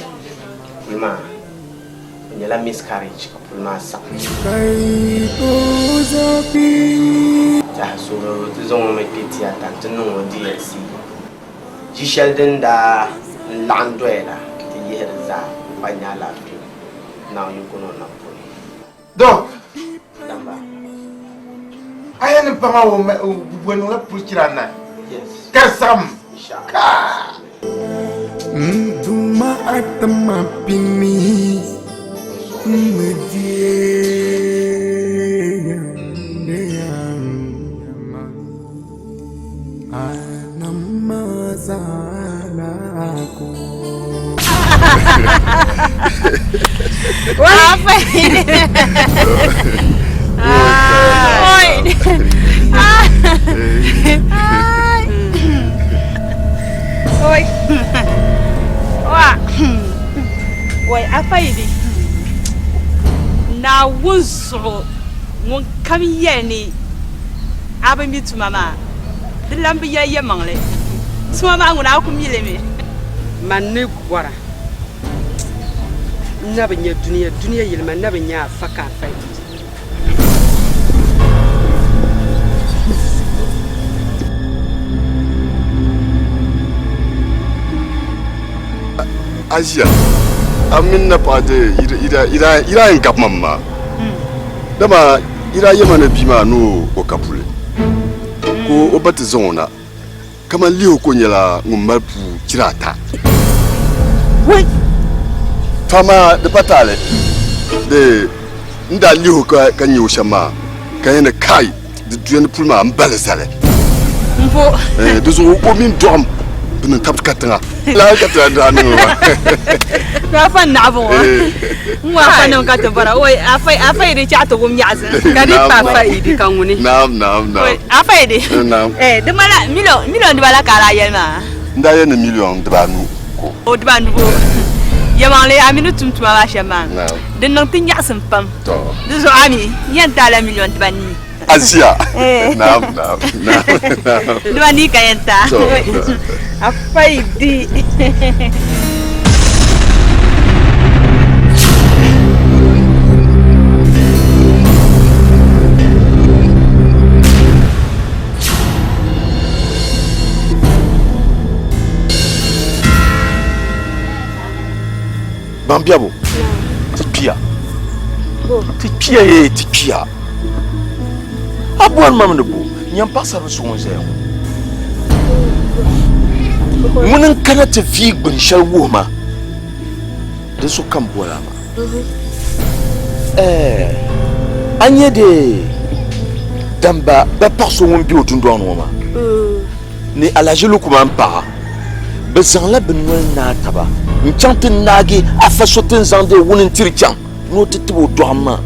puli maa o nyɛla miscarriage ka puli maa saɣim. Tɛha so ti zaŋ o mi kpe tiata nti niŋ o D&C. Ʒi shɛli din daa n-laɣim doya la ti yihi di zaa m-pa nya alaafee Naawuni yiko ni o nam puuni. Dɔk! Damba. A yɛn ni paɣa maa o niŋla puli chira anahi ka di saɣim kaa! N Duuma a ti ma pini n ni deei Wai afa yi di Naawuni zuɣu ŋun kam yɛli ni a bi mi tuma maa Di lan bi yɛli yɛlimaŋli. Tuma maa ŋuna a ku mi li mi. Man ni bɔra n na bi nya dunia, dunia yili man na bi nya afa ka afa yi di. A ʒiya a mini napaɣa de yi daa yɛn gabi ma maa dama yi daa yɛma ni bia maa ni o ka puli ka o ba ti zaŋ o na kaman lihi ka o nyɛla ŋun mali puu chira ata. To amaa di pa taali bee n daa lihi o ka nya o shɛm maa ka yɛn ni kai di duya ni puli maa m bali zali. Di zuɣu o mini dɔɣim bɛ niŋ tabi katiŋa. Lala ka ti daa niŋ o maa. To afa naɣibu ŋɔ n ŋɔ afa nim ka ti bɔra oi afa afa yi di chaɣ ti wum nyaɣisi. Ka di pa afa yi di ka ŋuni. Naam naam naam. Oi afa yi di. Naam. Eh di mala million million dibala ka a daa yɛli maa. N daa yɛli ni million dibaanu ko. O dibaanu ko. Yɛlimaŋli a mi ni tum tuma maa shɛm maa. Naam. Di niŋ ti nyaɣisim pam. Tɔ. Di zuɣu a mi n yɛn ti a la million dibanii. Asia. Naam, naam, naam, naam. Dibanii ka yɛn ta. To. Afa yi di. Bambiɛbu, ti kpiya. Ti kpiya yee, ti kpiya. A bɔri ma mi ni bo? Nyam paɣisarili so ŋun zaya ŋɔ. Ŋuni n-kana ti vii gbuni shɛli wuhi ma, di zuɣu ka m boli a maa. Ɛɛ, a nya dee damba ba paɣ so ŋun be o dundɔŋ ni ŋɔ maa ni Alhaji Lukuman paɣa. Bɛ zaŋla bɛ noli naai taba n-chaŋ ti naagi afa so ti ni zaŋ dee wuni n-tiri chaŋ ni o ti tib o dɔɣim maa.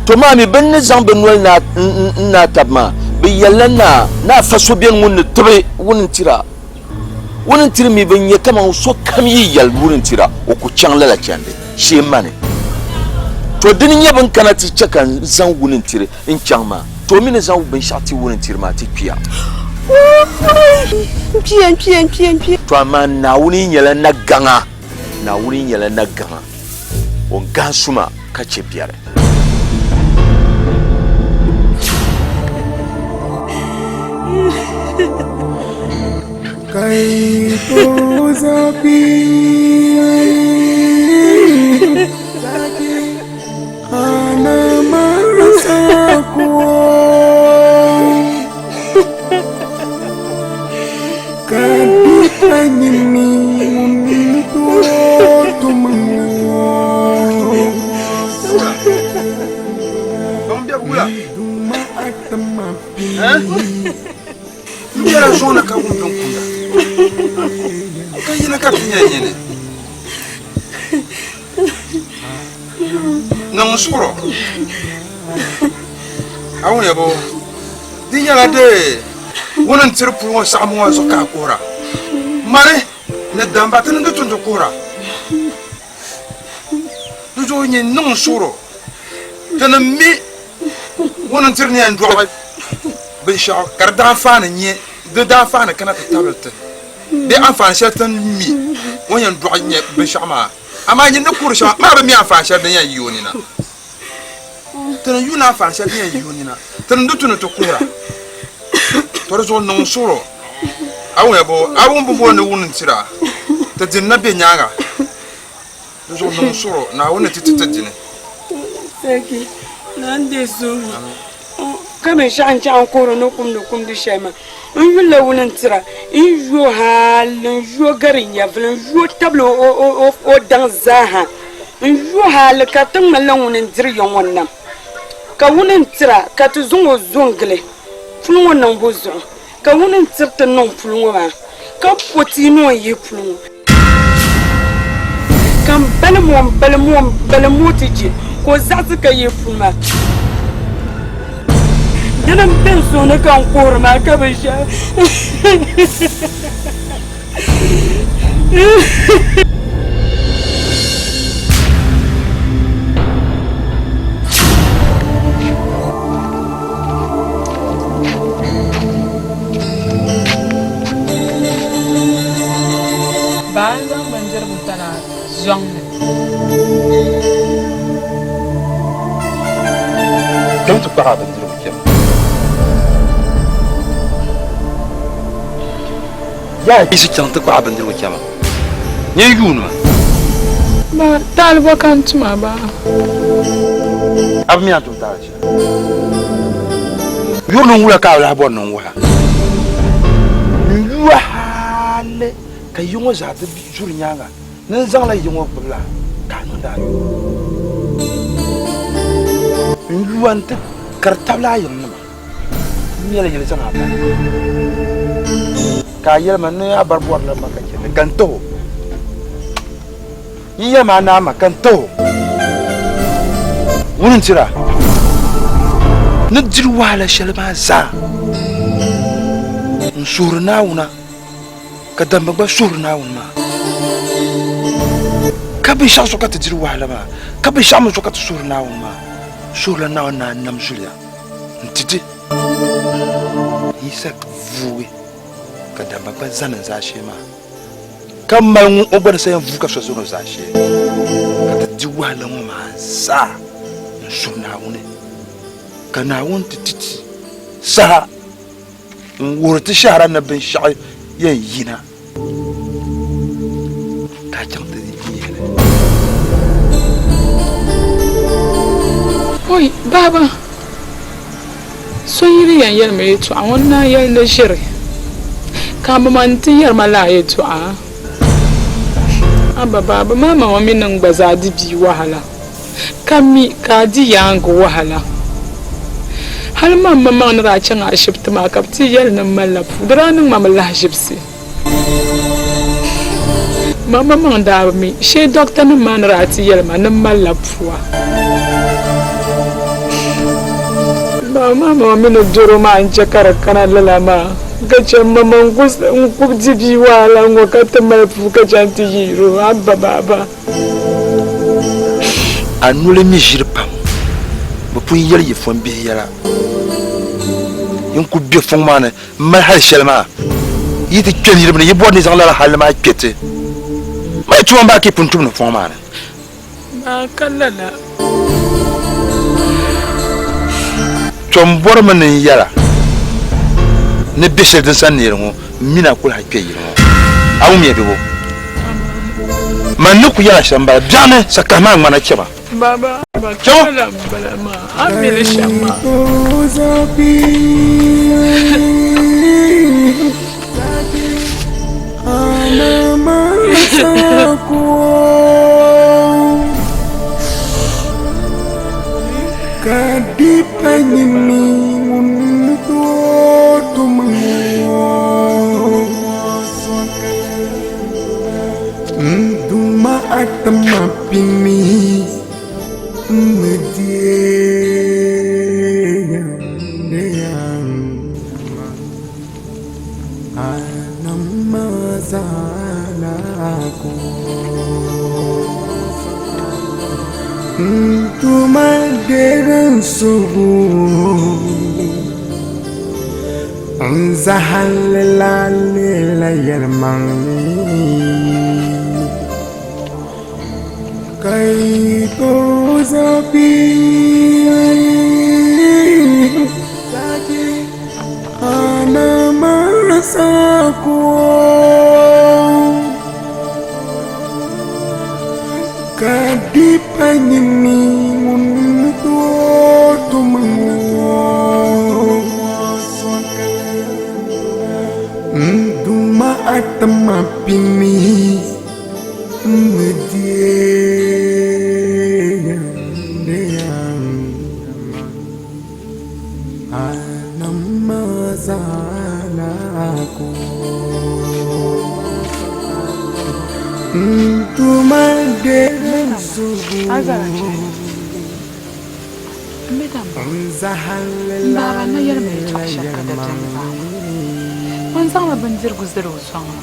To maa mi bɛ ni zaŋ bɛ noli n-naai tab maa, bɛ yɛlila naa ni afa so beni ŋun ni tibi wuni n-tir a. Wuni n-tiri mi bi nya kaman sokam yi yɛli wuni n-tir a, o ku chaŋ lala chandi shee mani. To dini n-nyɛ bɛ ni kana ti chɛ ka n zaŋ wuni n-tiri n-chaŋ maa, to o mi ni zaŋ binshɛɣu ti wuni n-tiri maa ti kpiya. N kpiya, n kpiya, n kpiya, n kpiya. To amaa Naawuni yi nyɛla nagaŋa, Naawuni yi nyɛla nagaŋa, o ni gahim suma ka chɛ biɛri. Kai to zafi ana marasa ko ka di anyini ŋun tooi tum ŋɔ. Nyɛ nyini. Niŋ n suhuro. A wun yabo di nyɛla de ŋuni n tiri puli ŋɔ saɣim ŋɔ zuɣu ka a kuhira. Mani ni damba ti niŋdi tundi kuhira. Di zuɣu nyin niŋ n suhuro ti ni mi ŋuni n tiri ni yɛn dɔɣi binshɛɣu ka di daanfaani nyɛ di daanfaani kana ti tabili ti bee anfaani shɛli ti ni mi o ni yɛn dɔɣi nyɛ binshɛɣu maa. Amaa nyin ni kuhiri shɛm maa bi mi anfaani shɛli din yɛn yi o nina. Ti ni yuuni anfaani shɛli din yɛn yi o nina, ti ni di tu ni ti kuhira. To di zuɣu niŋ n suhir o, a wumya bɔ? A wum bɛ booni ni wuni n-tir a, ti dini na be nyaaŋa. Di zuɣu niŋ n suhir o, Naawuni ni ti ti ti dini. Sarki, naa n-deei suhigu ka binshɛɣu n-chaŋ n kuhiri ni kumdi kumdi shɛli maa. N yulila wuni n-tira, n yo hali n yo gari nyɛvili, n yo tabili o daŋ zaaha, n yo hali ka di ti ŋmanila ŋuni n-diri ya ŋɔ nam. Ka wuni n-tira ka ti zaŋ o zo n-gili puli ŋɔ niŋbu zuɣu, ka wuni n-tiri ti niŋ puli ŋɔ maa, ka po tia ni o ni yihi puli ŋɔ. Ka m balim o, m balim o, m balim o ti je, ka o zaɣisi ka yihi puli maa. Dini m-be n suhu ni ka n kuhiri maa ka bi ʒe. Baa n-zaŋ bindirigu tana zɔŋ ni. Kpɛm ti kpaɣi a bindirigu chɛma. Yaa yiɣisi chaŋ ti kpaɣi a bindirigu chɛma. Nyɛ yuuni ma. Ba, taali bɔ ka n tum a ba? A bi mi a ni tum taali shɛli. Yuri ni wula ka a lahi bɔri ni n wuhi a? N yu a hali ka yi ŋɔ zaa ti zuri nyaaŋa ni n zaŋla yi ŋɔ gbibila ka a niŋdi a yuri. N yu a nti kari tabili a yiŋnima. N mɛla yili zaŋ a bari ka a yɛli ma ni a bari bɔrila ma ka chɛ ni ka n ti o. Yi yɛli ma a naai ma ka n ti o. Ŋuni n-tiri a ni diri wahala shɛli maa zaa. N suhiri Naawuna ka damba gba suhiri Naawuni maa. Ka binshɛɣu zuɣu ka ti diri wahala maa, ka binshɛɣu mi zuɣu ka ti suhiri Naawuni maa. Suhirila Naawuni ni a nam zuliya nti di Yisa vuugi ka damba gba zani n zaashee maa, ka mali ŋun o gba ni sa yɛn vuui ka so zani o zaashee, ka ti di wahala ŋɔ maa zaa n-suhi Naawuni, ka Naawuni ti ti ti saha n-wuhiri ti shɛhira ni binshɛɣu yɛn yina. Ka a chaŋ ti yihili. Oi, baaba! So yi di yɛn yɛli ma yɛtɔɣa, ŋun naan yɛli ni ʒiri, ka a ma nti yɛri ma lala yɛtɔɣa. Aba baaba, maa maŋa mi ni n gba zaa di bia wahala, ka mi ka a di yaaŋgi wahala. Hali man maŋmaŋ ni daa chaŋ ashibiti maa ka bɛ ti yɛli ni m malila puu, di daa niŋ ma mi lahiʒibisi. Mama maŋ daa bi mi shee dɔkta nim maa ni daa ti yɛli ma ni m malila pua. Baa maa mama mi ni doro maa n-chɛ ka di kana lala maa ka chɛ m mama n-ku di bia wahala ŋɔ ka ti mali puu ka chaŋ ti yihir o. Abba baaba. A noli mi ʒiri pam. Bɛ pun yɛli yi fɔmbihi yɛla. Yi ni kul be fɔŋ maa ni m-mali hal shɛli maa, yi ti kpe niriba ni, yi bɔri ni yi zaŋ lala halli maa kpe ti. Mali tuma m-bahi ka yi pun tumdi fɔŋ maa ni. Maa ka lala. Tɔ m bɔrimi ni n yɛl a ni be shɛli din sa neeri ŋɔ, m mi ni a ku lahi kpe yili ŋɔ. A wumya bebo? Man ni ku yɛl a shɛm m-bala, biɛɣuni sakahi maa ŋmana chɛ ma. Baba, ba ka lala m-bala maa, a mi li shɛm maa. N tuma deegi n suhu N zahalli la leela yɛlimaŋli Ka yi tooi zabi Ana marasa ko Ka di pa nyini ŋun ni tooi tum ŋɔ N Duuma a ti ma pini n ni deei Baaba na yɛli ma yɛltɔɣa shɛli ka dabiɛm gbaai ma. O ni zaŋla bindirigu zali o zɔŋ ni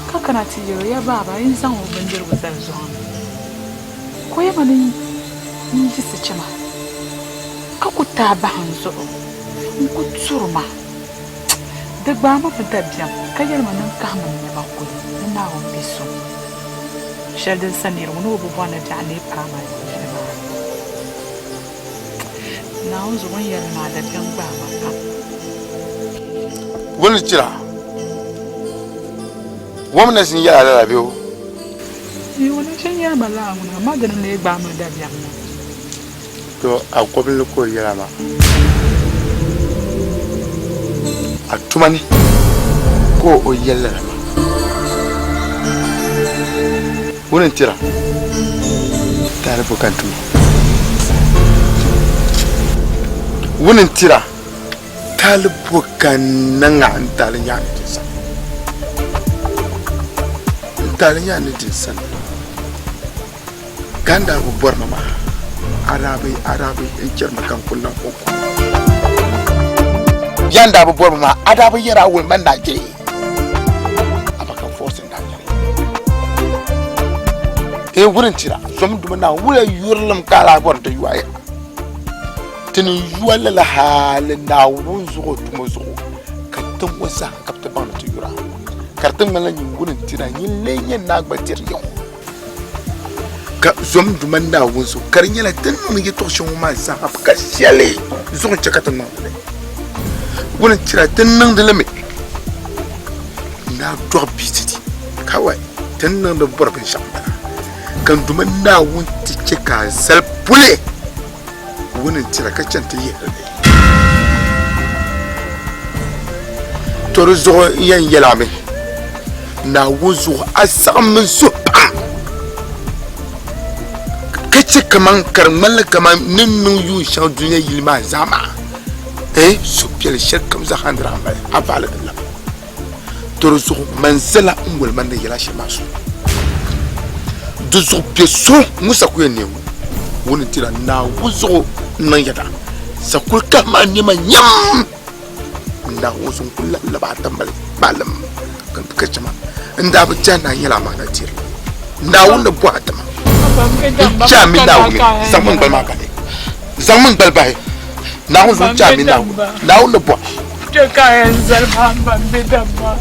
ka kana ti yɛl o, Ya baaba, a yi zaŋ o bindirigu zali zɔŋ ni ka o yɛli ma ni n yiɣisi chɛ ma ka ku taai bahi n zuɣu n-ku turi ma. Di gbaai ma mi dabiɛm ka yɛli ma ni n kahimi n nɛma kuli ni Naawuni bi so shɛli din sa niriba ni o bi bɔri ni biɛɣu neei paai ma yili maa ni. Naawuni zuɣu n yɛli maa dabiɛm gbaai ma pam. Wuni chira, wom na ʒin yɛla lala bee o? Yi o na ʒin yɛli ma lala ŋuna, amaa dini n-lee gbaai ma dabiɛm maa. To a kɔbilli ka o yɛla maa. A tuma ni ka o yɛli lala maa. Ŋuni n-tira? Taali bo ka n tuma? Ŋuni n-tira? Taali bo ka n niŋ a n taali nyaa ni di sani? N taali nyaa ni di sani. Ka n daa bi bɔri ma maa, a daa bi a daa bi n chɛri ma ka n kuli lan kɔŋko. Ya n daa bi bɔri ma maa, a daa bi yɛri a wuli ma n daa je a ba ka force n daa nyɛli. Ee wuli n tira, zom duma naa wula yurilim ka a daa bɔri n ti yɔhi ti ni yɔli lala hali Naawuni zuɣu tuma zuɣu ka tiŋ ŋɔ zaa ka bi ti baŋ ni ti yura ka di ti ŋmanila nyin wuli n tira nyin lee nyɛ naa gba tiri ya ŋɔ. Ka zom Duuma Naawuni zuɣu ka di nyɛla ti ni niŋdi yɛtɔɣ shɛŋa ŋɔ maa zaa ka shɛli zuɣu n-chɛ ka ti niŋdi li. Ŋuni n-tira ti niŋdi li mi n-daa dɔɣi bia ti ti kawai ti ni niŋdi bɔri binshɛɣu m-bala. Ka n Duuma Naawuni ti chɛ ka a zali puli ŋuni n-tira ka chani ti yihiri li. To di zuɣu n yɛn yɛl a mi, Naawuni zuɣu a saɣimmi n suhu pam, ka chɛ kaman ka di ŋmanila kaman ni niŋ yuun shɛŋa dunia yili maa zaa maa, ee suhupiɛlli shɛlikam zaa ha n-daa mali a vaali di labi. To di zuɣu man zala n woli man ni yɛla shɛli maa so. Di zuɣu bɛ so ŋun sa ku yɛn neei ŋɔ, ŋuni n-tira Naawuni zuɣu n-niŋ yɛda, sa kul kahi maa nɛma nyam Naawuni zuɣu n-kul lahi lab a ti mali kpalim ka chɛ ma. N daa bi tɛhi ni a nyɛla amaana diri. Naawuni ni bɔhi a ti ma. N chɛ a mini Naawuni, zaŋmi n gbali maa bahi. Zaŋmi n gbali bahi. Naawuni zuɣu n chɛ a mini Naawuni. Naawuni ni bɔhi. Kpe ka a yɛn zali maa m ba m-be dabba.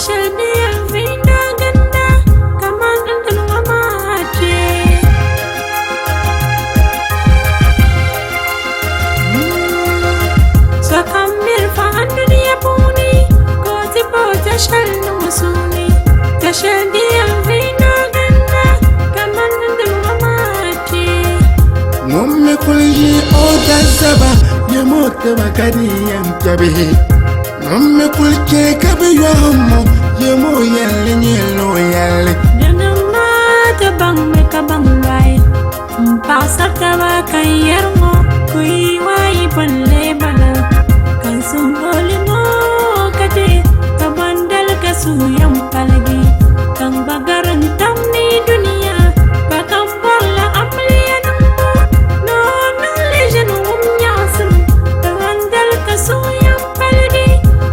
shɛli din yɛn viinda ginda kaman n dini ŋɔ maa kpee. Sokam miri fa andunia puuni ka o ti pa o tɛ shɛli niŋ o suuni tɛ shɛli din yɛn viinda ginda kaman n dini ŋɔ maa kpee. Ŋun mi kuli ʒi o dazaba yɛm o tiba ka di yɛn kpɛbi. Ŋun mi kuli chɛ ka bɛ yɔhim o yɛm o yɛlli nyɛla o yɛlli. Dinim maa ti baŋmi ka baŋ lɔhi m paɣisari taba ka n yɛri ŋɔ kuyi waayi bɔn lee bala ka n suhuri ŋɔ ka chɛ ka bɔndali ka suhu yɛn paligi ka n gba gari n tam ni dunia pa ka m bɔrila amiliya niŋbu ni o niŋ li ʒini wum nyaɣisim ka bɔndali ka suhu yɛn paligi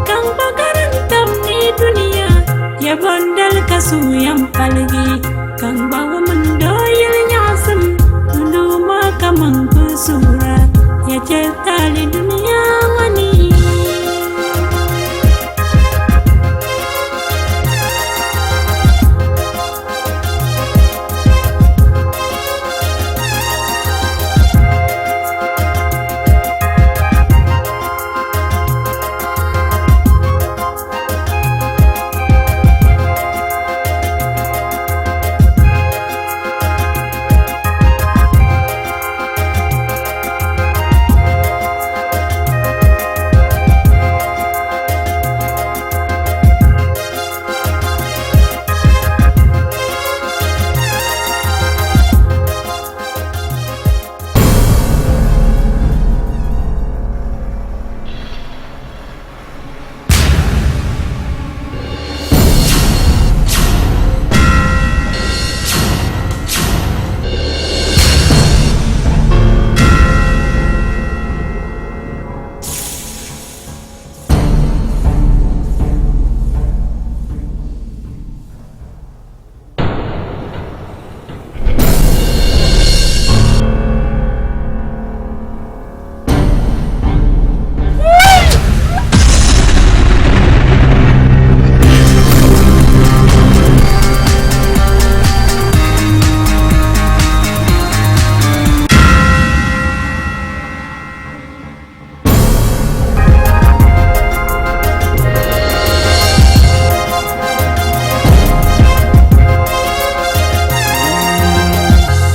ka n gba gari n tam ni dunia ya bɔndali ka suhu yɛn paligi ka n gba wum n doo yili nyaɣisim n duuma kaman kuli suhura ya chɛ taali dunia ŋɔ ni.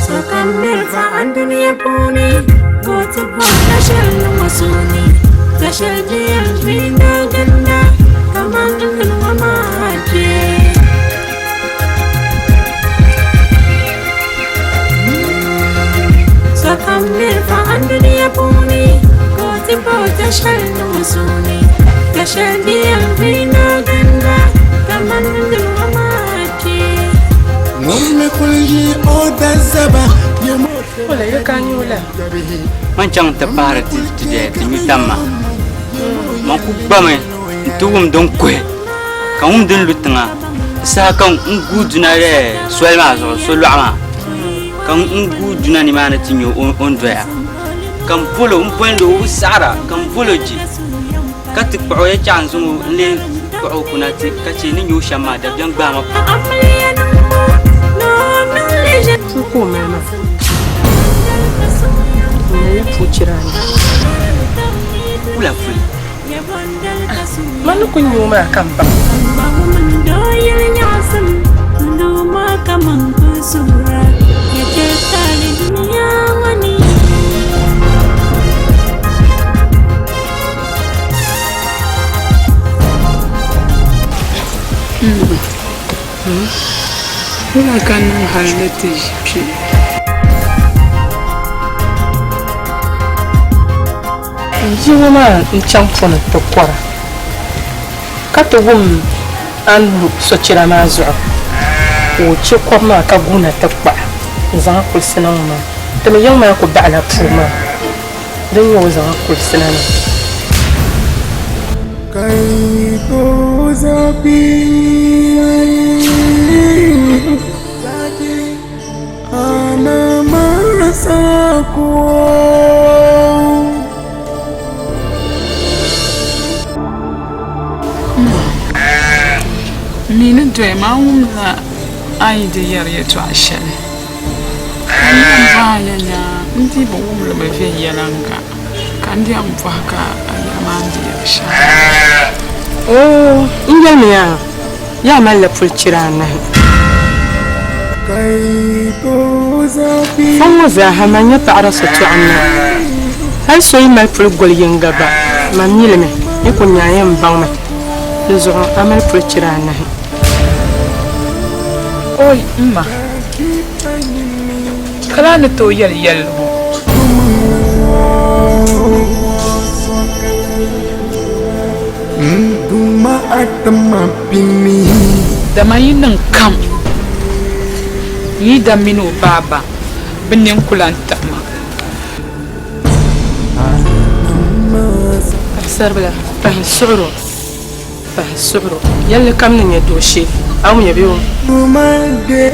Sokam miri fa andunia puuni ka o ti bɔri ka shɛli niŋ o suhuni ka shɛli din yɛn viinda ginda kaman n dini ŋɔ maa kpee. Sokam miri fa andunia puuni ka o ti pa o tɛ shɛli niŋ o suhuni ka shɛli din yɛn viinda ginda kaman n dini ŋɔ maa kpee. Ŋun mi kuli ʒi o dazaba yɛm o Wala ya ka nyu la. Man chaŋ ti paɣiri ti ti dɛ ti nyu tam maa. Man ku gbami n-ti wum din kuhi ka wum din lu tiŋa. Di saha ka n guui duna dɛ soli maa zuɣu, solɔɣu maa. Ka n guui duna nimaani ti nya o ni doya. Ka n bol o, m bolindi o, o bi saɣira ka n bol o je ka ti kpuɣi o yɛltɔɣa n-zaŋ o n-lee kpuɣi o kuna ti ka che ni nya o shɛm maa dabiɛm gbaai ma pam. Puu ka o mali maa. N nyɛla puu chira anu. Wula puli? Man ni ku nya o maa ka m baŋ. Wula ka n niŋ hali ni ti ʒi kpe? N bia ŋɔ maa n-chaŋ pɔni ti kɔra ka ti wum a ni lu sochira maa zuɣu ka o che kɔbu maa ka guuna ti kpahi n-zaŋ a kulisi na ŋɔ maa. Ti mi yiŋ maa ku baɣila puu maa din nyɛ o zaŋ a kulisi na maa. Mi ni doya maa wumla a yi di yɛri yɛtɔɣa shɛli, ka n yɛn bɔhi a yɛnya n dii bi wum li mi viɛnyɛliŋga, ka n di yɛn bɔhi ka a yɛli ma a ni di yɛri shɛm. Oo, n yɛlimiya, yaa malila puli chira anahi. Fɔŋ ŋɔ zaaha man nyɛ paɣira so tɔɣim na. Hal so yi mali puli goli yiŋga gba, man mi li mi, yi ku nya a yɛn baŋ mi. Di zuɣu a mali puli chira anahi. Oi, m ma, ka laa ni tooi yɛli yɛlli ŋɔ? Dama yi niŋ kam, n yi da mini o baaba bɛ nini ku lan tiɣi ma. Paɣisaribila, pahi suɣir o, pahi suɣir o. Yɛlli kam ni nyɛ dooshee, a wum ya bee o?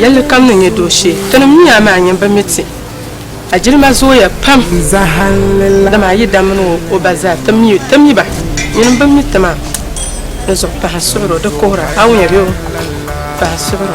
Yɛlli kam ni nyɛ dooshee, tinim mi a maa nyini bi mi ti. A jilima zooya pam, dama a yi da mini o ba zaa ti mi ba, nyini m-bi mi ti maa. Di zuɣu pahi suɣir o, di kuhira, a wum ya bee o? Pahi suɣir o.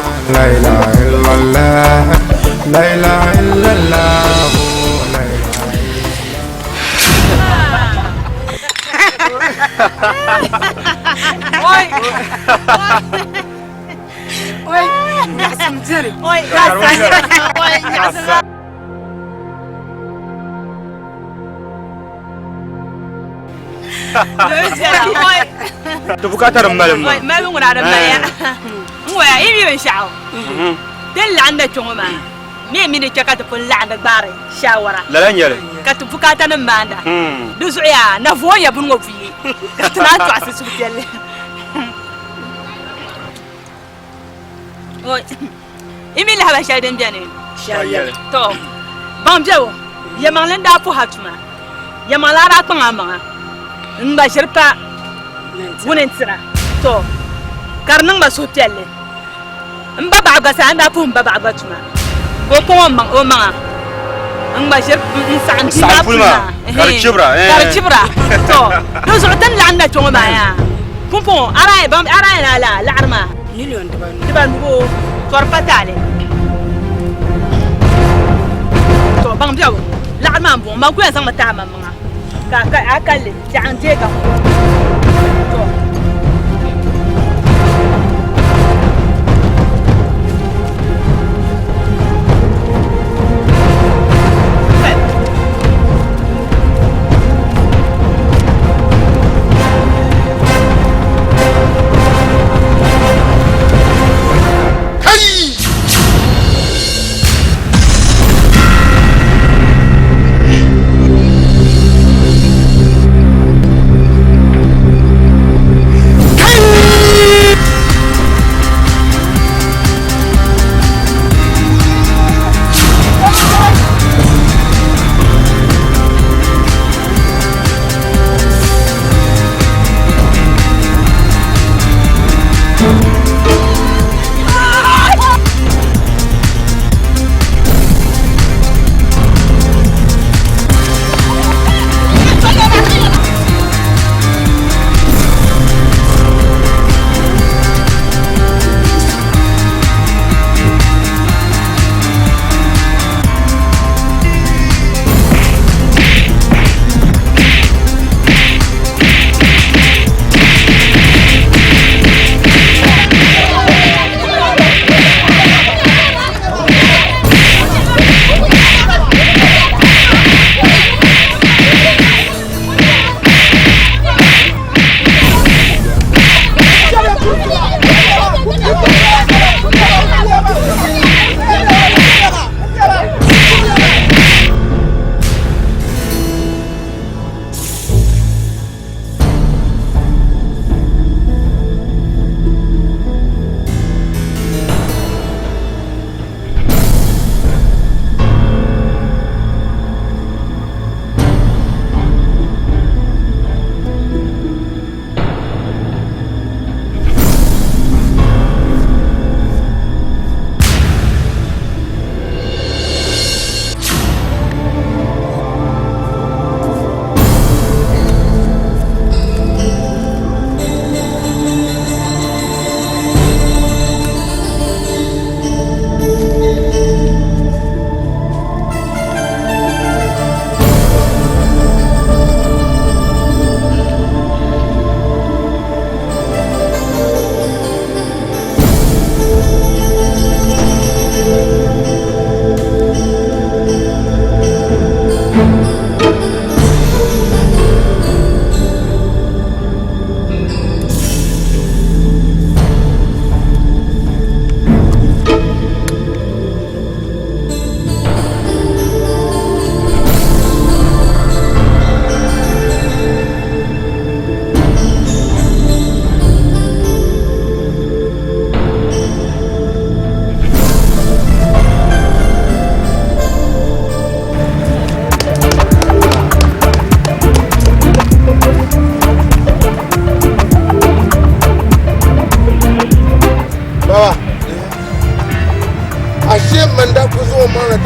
Ti bukaata din mali maa. Malibu ŋuna din mali ya. N waya yi mi binshaɣu. Din laɣinda kpe ŋɔ maa mi mi di chɛ ka ti pun laɣindi gbaari shaawara. Lala n-nyɛ li. Ka ti bukaata nim maanda. Di zuɣu yaa na vooi ya buni ŋɔ buyi ka ti naan tɔɣisi suhupiɛlli. Yi mi lahibali shɛli din beni? To, baŋ bɛbu, yɛlimaŋli n-daa puhi a tuma. Yɛlimaŋli a daa kpaŋ a maŋa n-ŋma ʒiri pa wuni n-tira. To, ka di niŋ ma suhupiɛlli. M ba baɣa gba saha n-daa puhi m ba baɣa gba tuma ka o kpaŋ o maŋa n-ŋma ʒiri n-saɣim bia maa puli maa. Ka di chibira. Ka di chibira. To, di zuɣu ti ni laɣim na kpe ŋɔ maa yaa, pumpɔŋɔ a daa yɛn a laɣiri maa. Miliɔn dibanu. Dibanu o tɔri pa taali. To baŋ biɛbu laɣiri maa m-bɔŋɔ man ku yɛn zaŋmi tahi maŋmaŋa ka a kalli biɛɣu n-deei ka to.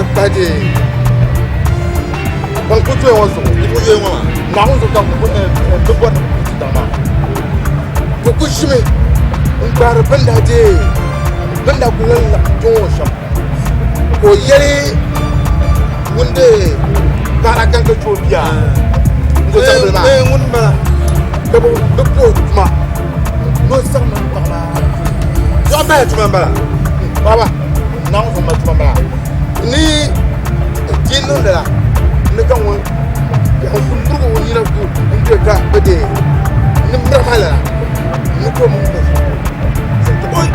Ti pahi di ban ku doya ŋɔ zuɣu ninvuɣ yoya ŋɔ maa Naawuni zuɣu ka bɛ bɔri ni bɛ ku ti daŋ maa. Bɛ ku ʒimi n-gbaari bɛ ni daa deei bɛ ni daa kul lan laɣim kpe ŋɔ shɛm. Ka o yɛli ŋun deei paɣira ka n-ka chɛ o bia n-zo zaɣibili maa. Ŋuni m-bala ka bɛ puhi o tuma ni o saɣim m paɣa maa. Zuɣu bahi tuma m-bala. Baba, Naawuni zuɣu mali tuma m-bala. Ni di niŋdi la ni ka ŋun n kuli murigi o nina ku n-do ka bɛ deei ni miri ma lala ni ka o mini bɛ oi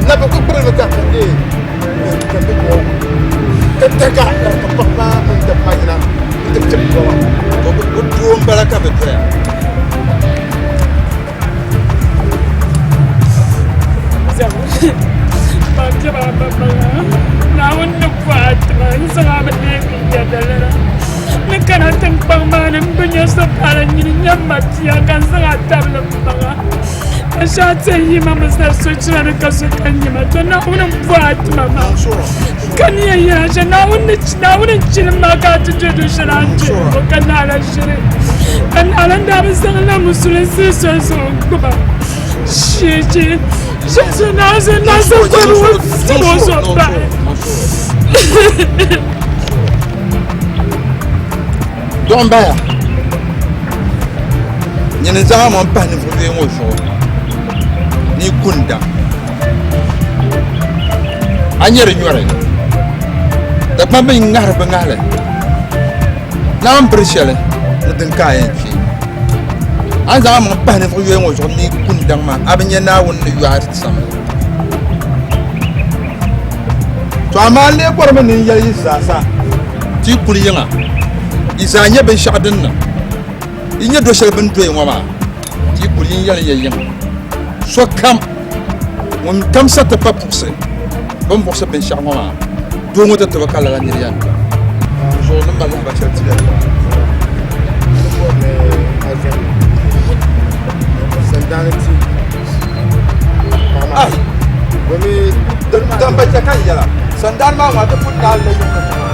na bɛ ku gbirimi ka ka deei ka bɛ ko ka taga ka paɣa maa mini dabba maa yina n-ti chɛ bɛ maa. Bɛ doo m-bala ka bɛ doya. Naawuni ni bɔhi a tima n-zaŋ a mi leei binyɛdalana ni kana tiŋkpaŋ maa ni m-bi nya so pala nyini n-nyɛ m ma bia ka n zaŋ a tabili m maŋa ka shɛhi ti yi ma mi zali sochira ni ka so ka nya ma to Naawuni m-bɔhi a tima maa ka ni yɛn yɛla shɛli Naawuni n-chilim ma ka a ti do do shɛli a ni do ka naɣila ʒiri ka naɣila n daa bi zaŋ la musulinsi soli zuɣu n-gbuba shee shee na so na so kɔbi o tib o zuɣu bahi. Dɔɣim baya nyini n zaŋ a maŋ pahi ninvuɣ yoya ŋɔ zuɣu ni yi ku n daŋ a nyɛ di nyɔri Dagbaŋ bi ŋahiri bi ŋahili Naawuni biri shɛli ni din ka a yɛn kpi. A ni zaŋ amaŋ pahi ninvuɣ yoya ŋɔ zuɣu ni ku n daŋ maa, a bi nya Naawuni ni yo a samli. To amaa n lee bɔrimi ni n yɛli yi zaa sa ti yi kuli yiŋa, yi zaa nya binshɛɣu din niŋ. Yi nya do shɛli bɛ ni doya ŋɔ maa, ti yi kuli yin yɛli ya yiŋa, sokam ŋun kam sa ti pa puɣisi bɛ ni buɣisi binshɛɣu ŋɔ maa, doo ŋɔ ti tibi ka lala nir yɛn dɔɣi. Zuɣu ni mali lahiba shɛli ti ya Damba chɛ ka n yɛla, sandaani maa ŋɔ a ti pun naai li la yuŋ ni.